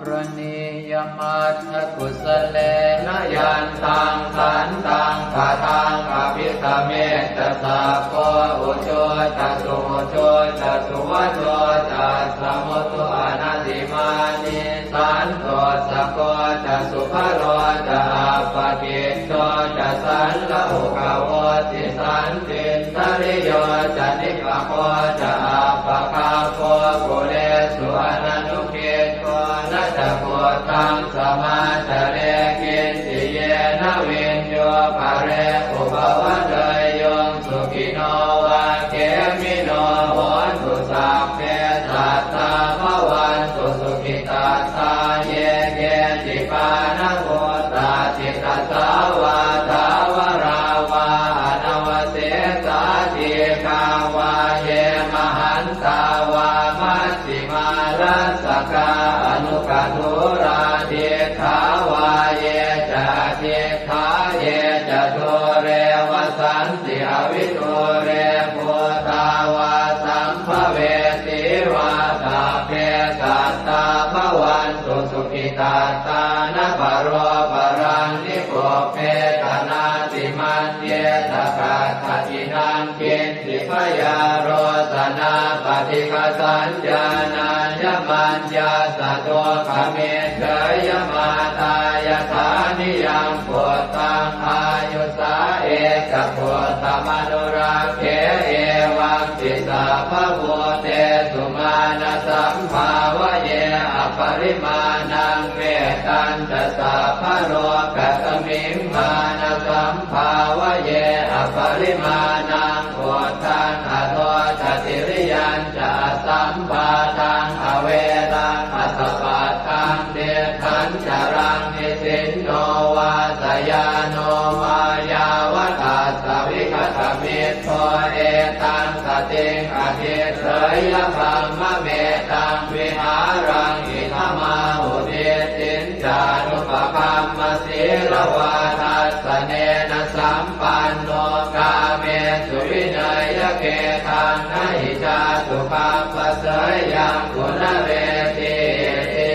Karaṇīyamatthakusalena yantaṃ santaṃ padaṃ abhisamecca sakko ujū ca suhujū ca suvaco cassa mudu anatimānī santussako ca subharo ca appakicco ca sallahukavutti santindriyo ca nipako ca appagabbho kulesu ananu giddho. Na ca khuddaṃ samācare kiñci yena viññū pare upavadeyyuṃ. Sukhino vā khemino hontu sabbe sattā bhavantu sukhitattā. Ye keci pāṇabhūtatthi tasā vā thāvarā vā anavasesā dīghā vā ye mahantā vā maj jhimā rassakā aṇukathūlā diṭṭhā vā ye ca adiṭṭhā ye ca dūre vasanti avidūre bhūtā vā sambhavesī vā sabbe sattā bhavantu sukhitattā. Na paro paraṃ nikubbetha nātimaññetha katthaci naṃ kiñ ci byārosanā paṭighasaññā nāññamaññassa dukkhamiccheyya. Mātā yathā niyaṃ puttaṃ āyusā ekaputtamanurakkhe evampi sabbabhūtesu mānasambhāvaye aparimāṇaṃ. Mettañca sabbalokasmiṃ mānasambhāvaye aparimāṇaṃ uddhaṃ adho ca tiriyañca asambādhaṃ averaṃ asapattaṃ. Tiṭṭhañcaraṃ nisinno vā sayāno vā yāvatassa vigatamiddho etaṃ satiṃ adhiṭṭheyya brahmametaṃ vihāraṃ idhamāhu. Diṭṭhiñ ca anupagamma sīlavā dassanena sampanno kāmesu vineyya gedhaṃ na hi jātu gabbhaseyyaṃ punaretīti.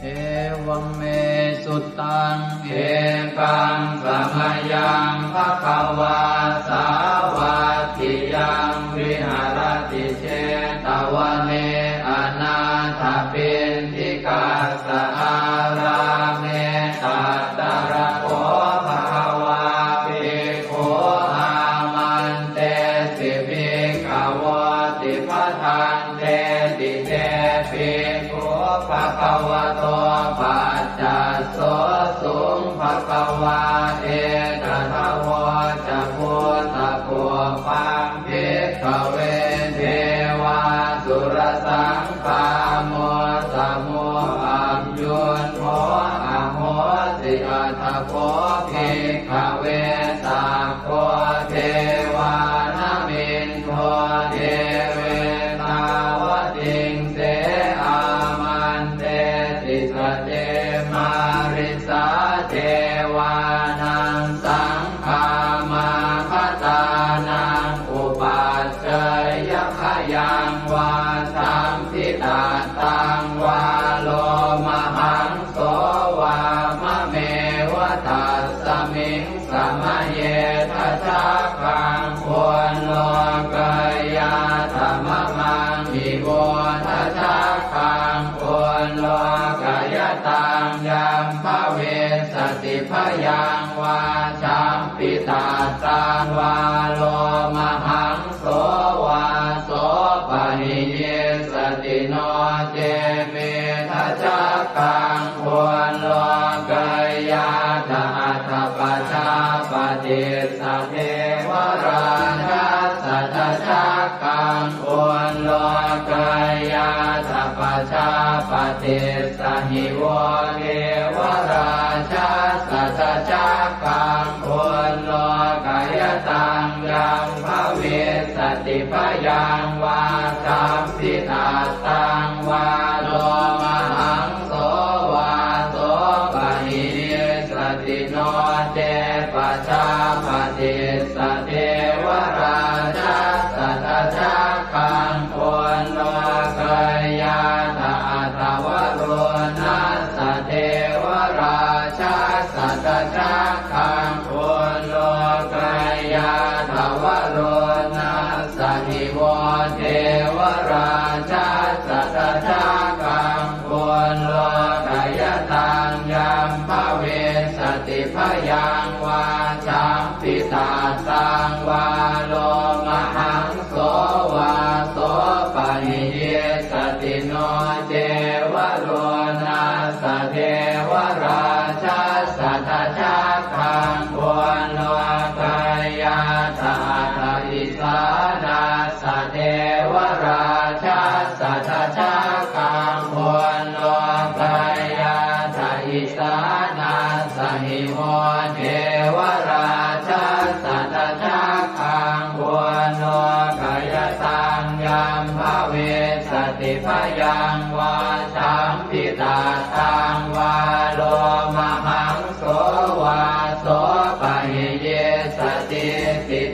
Evaṃ me sutaṃ. Ekaṃ samayaṃ bhagavā sāvatthiyaṃ viharati jetavane anāthapiṇḍikassa ārāme. Tatra kho bhagavā bhikkhū āmantesi bhikkhavoti. Bhadanteti te bhikkhū bhagavato paccassosuṃ. Bhagavā etadavoca. Bhūtapubbaṃ bhikkhave devāsurasaṅ gāmo samo aññuñho ahosi. Atha kho bhikkhave sakko devānamindo devetāvatiṃse āmantesi. Sace mārisā devānaṃ saṅ gāmāgatānaṃ upaccayya khayaṃ vā sambhitattaṃ vā lomahaṃso vā mameva tassa Miṃ samaye dajaggaṃ ullokayātha mamaṃ ivo dajaggaṃ ullokayataṃ yaṃ bhavissati bhayaṃ vā champittattaṃ vā lomahaṃso vā sopahiyissati no ce me dajaggaṃ ullokayātha atha pajāpatissa devarājassa dajaggaṃ ullokayātha pajāpatissa hi vo devarājassa dajaggaṃ ullokayataṃ yaṃ bhavissati bhayaṃ vā champittattaṃ vā lomahaṃso vā sopahiyissati no ce pajāpatissa devarājassa dajaggaṃ ullokayātha atha varuṇassa devarājassa dajaggaṃ ullokayātha varuṇassa hi vo devarājassa dajaggaṃ ullokayataṃ yaṃ bhavissati bhayaṃ vā champittattaṃ vā lomahaṃso vā sopahiyissati no ce varuṇassa devarājassa dajaggaṃ ullokayātha atha isānassa devarājassa dajaggaṃ ullokayātha isānassa hi vo devarājassa dajaggaṃ ullokayataṃ yaṃ bhavissati bhayaṃ vā champittattaṃ vā lomahaṃso vā sopahiyissati.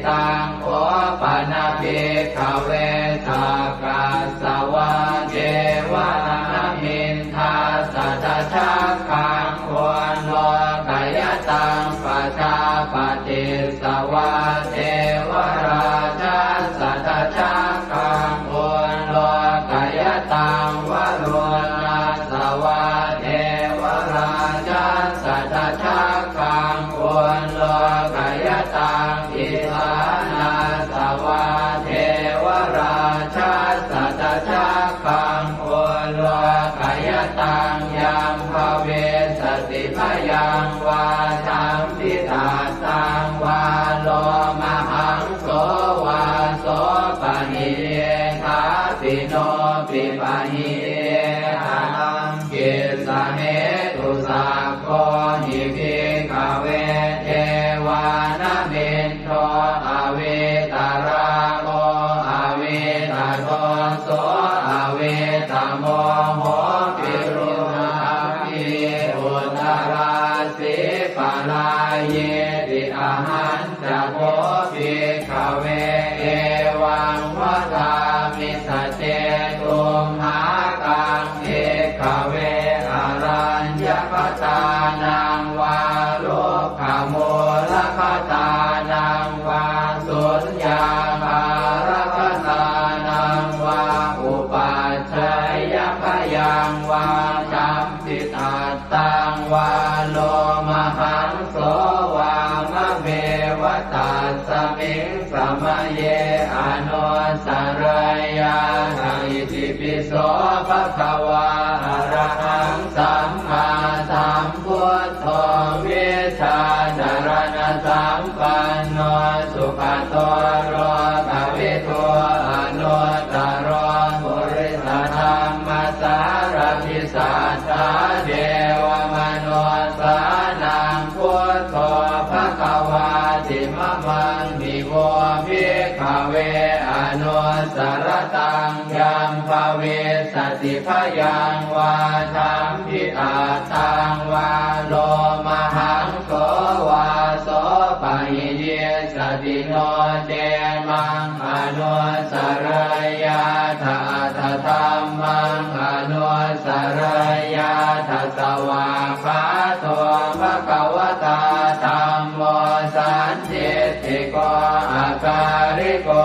Taṃ kho pana bhikkhave sakkas savā devanāmiṃ dassa dajaggaṃ ullokayataṃ pajāpatissa vā devarājassa dajaggaṃ ullokayataṃ varuṇassa vā devarājassa dajaggaṃ ullokayataṃ isānassa vā devarājassa dajaggaṃ ullokayataṃ yaṃ bhavissati bhayaṃ vā champittattaṃ vā lomahaṃso vā sopahiyye thāpi no pipahiye haraṃ. Kissa hetu sakko hi bhikkhave devānamindo avītarāgo avītadoso avītamoho virūḷhakī uttarāsī parāyīti. Ahañ ca kho bhikkhave evaṃ vadāmi: sace tumhākaṃ bhikkhave araññakatānaṃ vā rukkhamūlakatānaṃ vā suññāgārakatānaṃ vā upajjhāyabhayaṃ vā champittattaṃ vā lomahaṃso vā mameva tasmiṃ samaye anussarayyātha. Itipi so bhagavā arahaṃ sammāsambuddho vijjācaraṇasampanno sugato lokavidū anuttaro purisadammasārathi satthā devamanussānaṃ buddho bhagavāti. Mamaṃ hi vo bhikkhave anussarattaṃ yaṃ bhavissati bhayaṃ vā champittattaṃ vā lomahaṃso vā sopahiyissati no ce maṃ anussarayyātha atha dhammaṃ anussarayyātha. Svākkhāto bhagavatā dham sandiṭṭhiko akāliko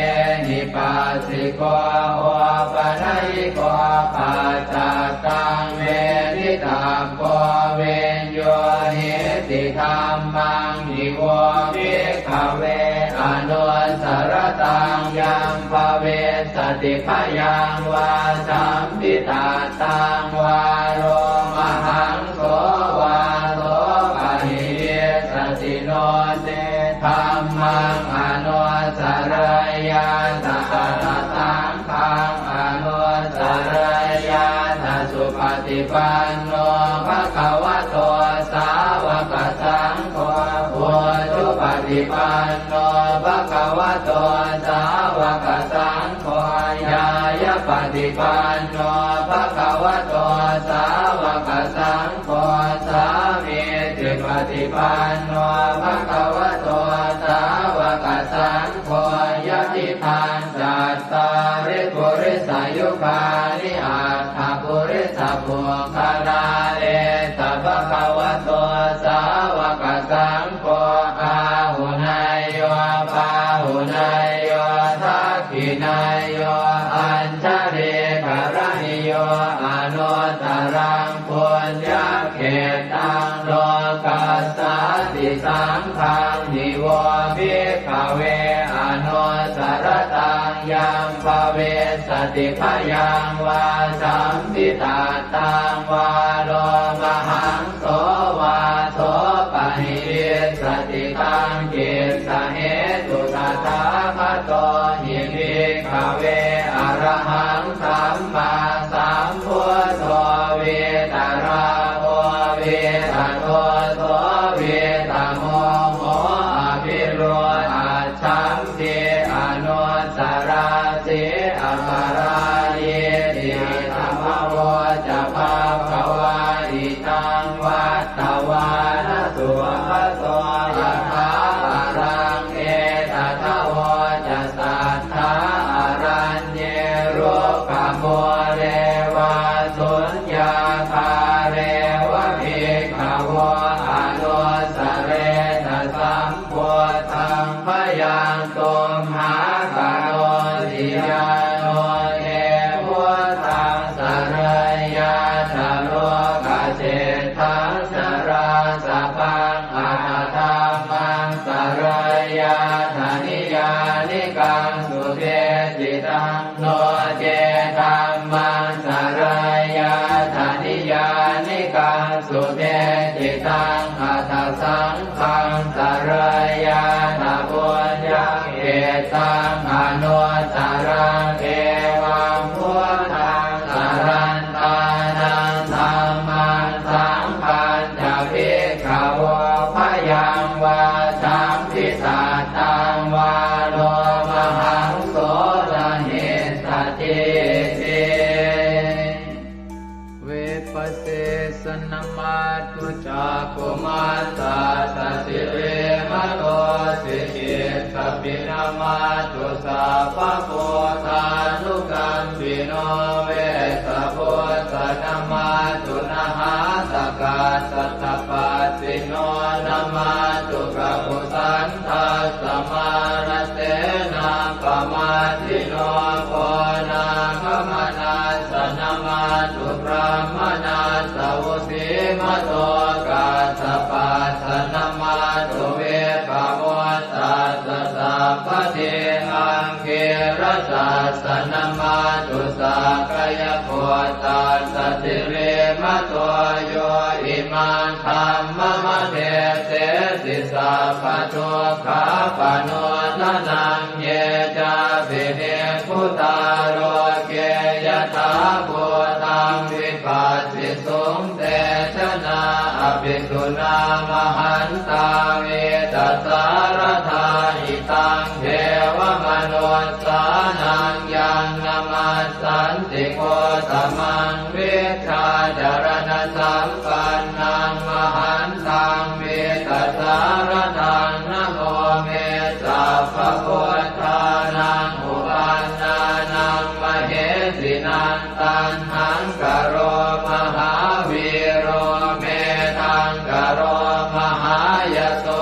ehipassiko opanayiko paccattaṃ veditabbo viññūhīti. Dhammaṃ hi vo bhikkhave anussaratāṃ yaṃ bhavissati bhayaṃ vā sampidaṭṭhaṃ vā lomahaṃ so vā so pahīyissati no ce dhammaṃ anussarayyātha atha saṅghaṃ anussarayyātha. Supaṭipanno bhagavato sāvakasaṅgho, ujupaṭipanno bhagavato sāvakasaṅgho, ñāyapaṭipanno bhagavato sāvakasaṅgho, sāmīcipaṭipanno bhagavato sāvakasaṅgho, yadidaṃ cattāri purisayugāni aṭṭha purisapuggalā, esa bhagavato sāvakasaṅgho, āhuneyyo pāhuneyyo dakkhiṇeyyo añjalikaraṇīyo anuttaraṃ puññakkhettaṃ lokassāti. Saṅghaṃ hi vo bhikkhave anussaratāṃ yaṃ bhavissati bhayaṃ vā sampidaṭṭhaṃ vā lomahaṃ so vā so pahīyissati. Taṃ kissa hetu tathāgato hi bhikkhave arahaṃ sammāsambuddho vītarāgo vītadoso vītamoho abhirūḷhaccham ti anussarati aparājīti. Idamavoca bhagavā. Idaṃ vattavāna sugato yathābalaṃ etadavoca satthā araññe rukkhamūle vā suññāgāre va bhikkhavo anussaretha sam buddhaṃ bhayaṃ tumhākarosi. Yāno te buddhaṃ sarayyātha lokaseṭṭhaṃ narāsabhaṃ atha dhammaṃ sarayyātha niyyānikaṃ sudesitaṃ, no ce dhammaṃ sarayyātha niyyānikaṃ sudesitaṃ, atha saṅghaṃ sarayyātha puññakkhettaṃ anuttaraṃ. Evaṃ buddhaṃ sarantānaṃ dhammaṃ saṅghañca bhikkhavo bhayaṃ vā sampidaṭṭhaṃ vā lomahaṃso na hessatīti. Vipassissa namatthu cakkhumantassa sirīmato, sikhissapi namatthu sabbabuddhānukampino, vessabhussa namatthu nhātakassa tapassino, namatthu kakusandhassa mārasenappamaddino, konāgamanassa namatthu brāhmaṇassa vusīmato, kassapassa namatthu vippamuttassa sabbadhi, aṅgīrasassa namatthu sakyaputtassa sirīmato, yo imaṃ dhammamādesesi sabbadukkhāpanūdanaṃ. Ye cāpi nibbu tā loke yathābhūtaṃ vipassisuṃ, te janā apisuṇā mahantā vītasāradā. Idaṃ devamanussānaṃ yaṃ namassanti Gotamaṃ, vijjācaraṇasampannaṃ mahantaṃ vītasāradaṃ. Namo me sabbabuddhānaṃ uppannānaṃ mahesinaṃ, taṇhaṅkaro mahāvīro medhaṅkaro mahāyaso,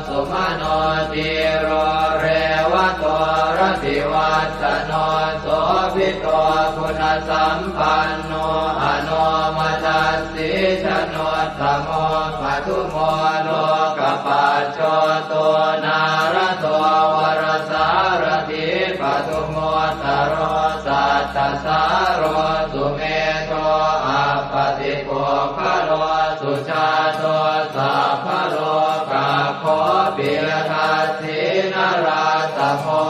sumano dhīro revato rativassano sobhito guṇasampanno anomadassī januttamo padumo lokapajjoto nārado varasārathī padumu ttaro sattasāro sumedho appatipuggalo sujāto sabbalokaggo piyadassī narāsamo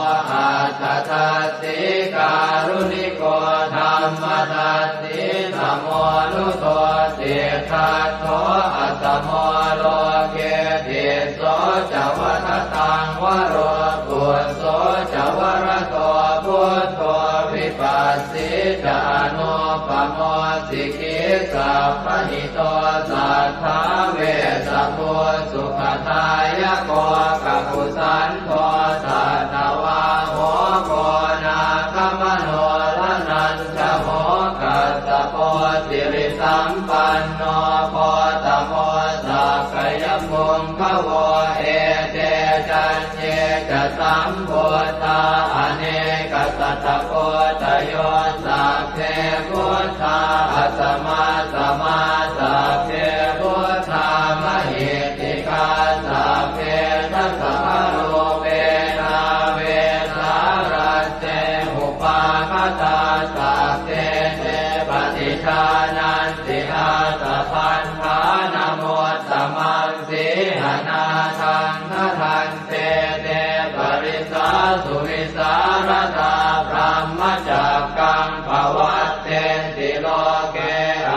atthadassī kāruṇiko dhammadassī tamonudo siddhattho asamo loke tisso ca vadataṃ varo phusso ca varato buddho vipassī ca anūpamo sikhī sabbahito satthā vessabhū sukhadāyako kakusandho satthavāho koṇāgamano dhananjavo kassapo sirisampanno gotamo sakyapuṅgavo ete caññe ca sambuddhā anekasatakoṭayo sabbe buddhā asamasamā sabbe buddhā mahiddhikā sabbe dasabalūpena vesālā te upāgatā sabbe te paṭijānanti ātappamāṇamuttamaṃ sīhanatthaṃ bhaddante te parisā suvisālatā brahmacakkaṃ pavattenti loke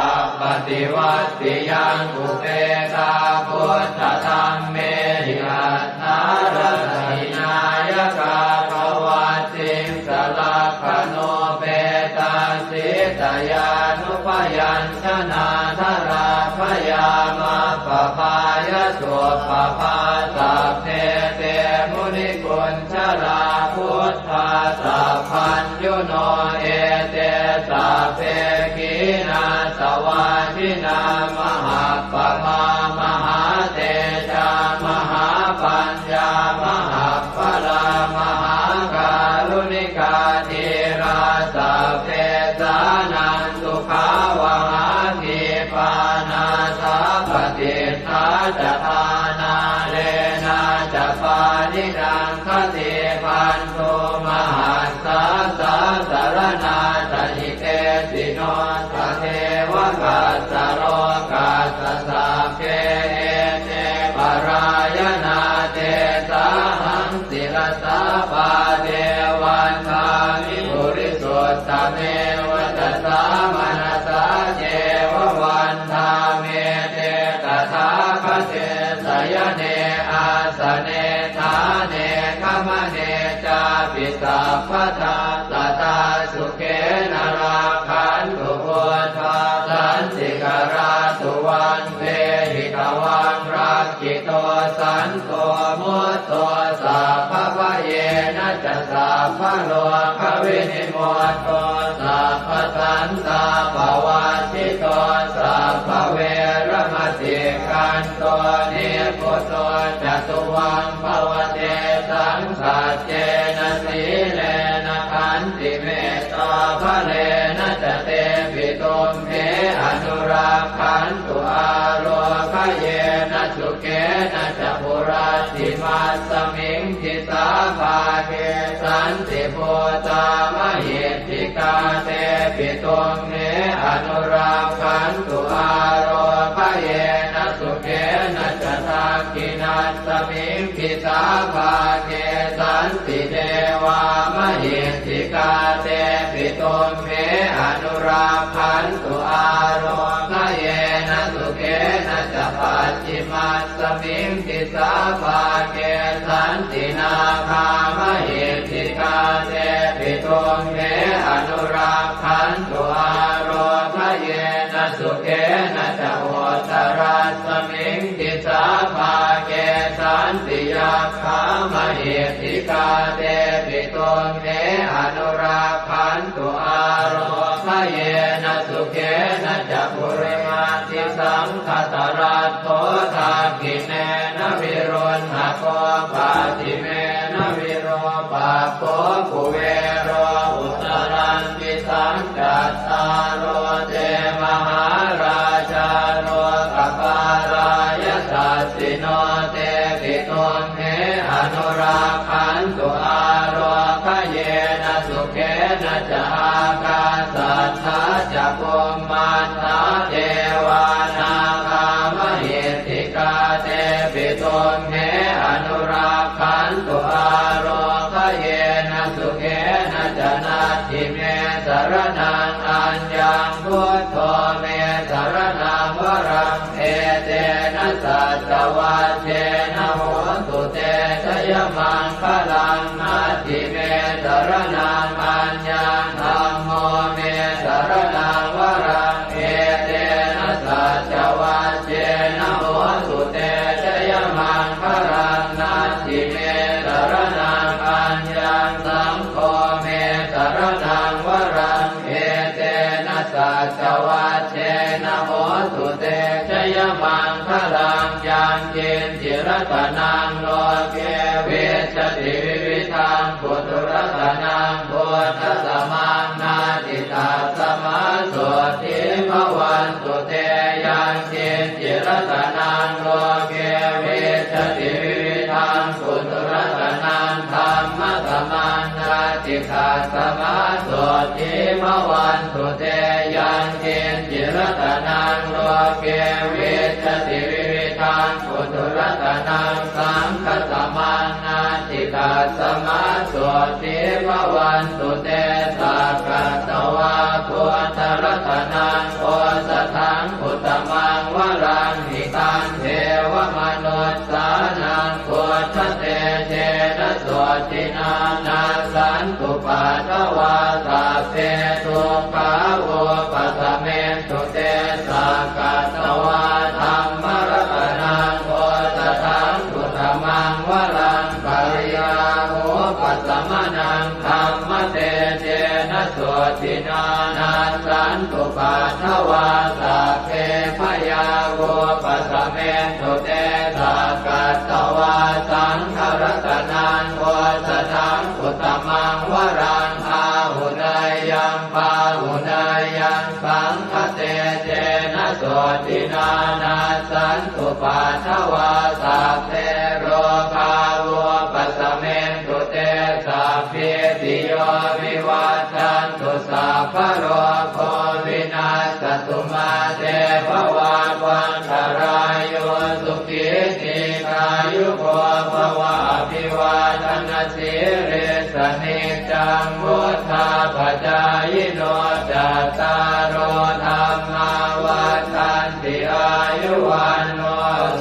appaṭivattiyaṃ upekkā buddhadhammehi atthārasa hināyakā pavatsiṃsa lakkhaṇupetā sītayanupayañjanādharā bhayamappabbāya suppabhā sabbe te munikuñjarā buddhā sabbaññuno ete sabbe khīṇāsavā jinā mahappamā mahātejā mahāpaññā mahappalā mahākāruṇikā dhīrā sabbesānaṃ sukhāvahā khīpā nāthapaṭiṭṭhā ca dhānālena ca pāṇinaṃ khatībhantū mahassā sāsaraṇā ca hitesino tatheva kassa lokassa sabbe ete parāyanā tesāhaṃ sirasā pāde vandāmi purisuttame vacasā manasā ceva vandāmete tathāgate sayane āsane ṭhāne gamane cāpi sabbadā sadā sukhena rakkhantu buddhā santikarā suvaṃ dehi tvaṃ rakkhito santo mutto sabbabhayena ca sabbarogavinimutto sabbasantāpavajjito sabbaveramatikkanto nibbuto ca tuvaṃ bhava tesaṃ saccena sīlena khantimettābalena ca tepi tumhe anurakkhantu ārogyena sukhena ca hurattimasmiṃ disābhāge santibhūtā mahiddhikā tepi tumhe anurakkhantu ārogyena sukhena ca dakkhiṇasmiṃ disābhāge santidevā mahiddhikā tepi tumhe anurakkhantu ārogyena sukhena ca pacchimasmiṃ disābhāge santi nāgā mahiddhikā tepi tumhe anurakkhantu ārogyena sukhena ca uttarasmiṃ disābhāge santi yakkhā mahiddhikā tepi tumhe anurakkhantu ārogyena yena sukhena ca purimaṃ disaṃ dhataraṭṭho dakkhiṇena viruḷhako pacchimena virūpakkho kuvero uttaraṃ disaṃ. Cattāro te mahārājā lokapālā yasassino tepi tumhe anurakkhantu ārogayena sukhena ca. Ākāsaṭṭhā ca bhummaṭṭhā devā nāgā mahiddhikā tepi tumhe anurakkhantu ārogayena sukhena ca. Natthi me saraṇaṃ aññaṃ, buddho me saraṇaṃ varaṃ, etena saccavajjena hotu te jayamaṅgalaṃ. Natthi me saraṇaṃ aññaṃ, dhammo me saraṇaṃ varaṃ, etena saccavajjena hotu te jayamaṅgalaṃ. Natthi me saraṇaṃ aññaṃ, saṅgho me saraṇaṃ varaṃ, etena saccavajjena hotu te jayamaṅgalaṃ. Yaṅkiñci ratanaṃ loke vijjati vividhaṃ puthu, ratanaṃ buddhasamaṃ natthi, tasmā sotthī bhavantu te. Yaṅkiñci ratanaṃ loke vijjati vividhaṃ puthu, ratanaṃ dhammasamaṃ natthi, tasmā sotthī bhavantu te. Yaṅkiñci ratanaṃ loke vijjati vividhaṃ puthu, ratanaṃ saṅghasamaṃ natthi, tasmā sotthī bhavantu te. Sakkatvā buddharatanaṃ osathaṃ uttamaṃ varaṃ, hitaṃ devamanussānaṃ buddhatejena sotthinā, nassantupaddavā sabbe dukkhā vūpasamentu te. Sakkatvā dhammaratanaṃ osathaṃ uttamaṃ varaṃ, pariḷāhūpasamanaṃ dhammatejena sotthinā, nassantupaddavā sabbe bhayā vūpasamentu te. Sakkatvā saṅgharatanaṃ osathaṃ uttamaṃ varaṃ, āhuneyyaṃ pāhuneyyaṃ saṅghatejena sotthinā, nassantupaddavā sabbe rogā vūpasamentu te. Sabbītiyo vivajjantu, sabbarogo vinassatu, mā te bhavatvantarāyo, sukhī dīghāyuko bhava. Abhivādanasīlissa niccaṃ vuḍḍhāpacāyino, cattāro dhammā vaḍḍhanti, āyu vaṇṇo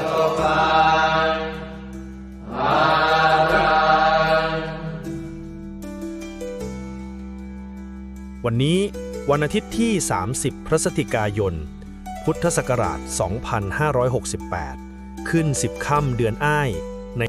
sukhaṃ balaṃ. วันนี้วันอาทิตย์ที่ สามสิบ พฤศจิกายน พุทธศักราช สองพันห้าร้อยหกสิบแปด ขึ้น สิบ ค่ำเดือนอ้าย ใน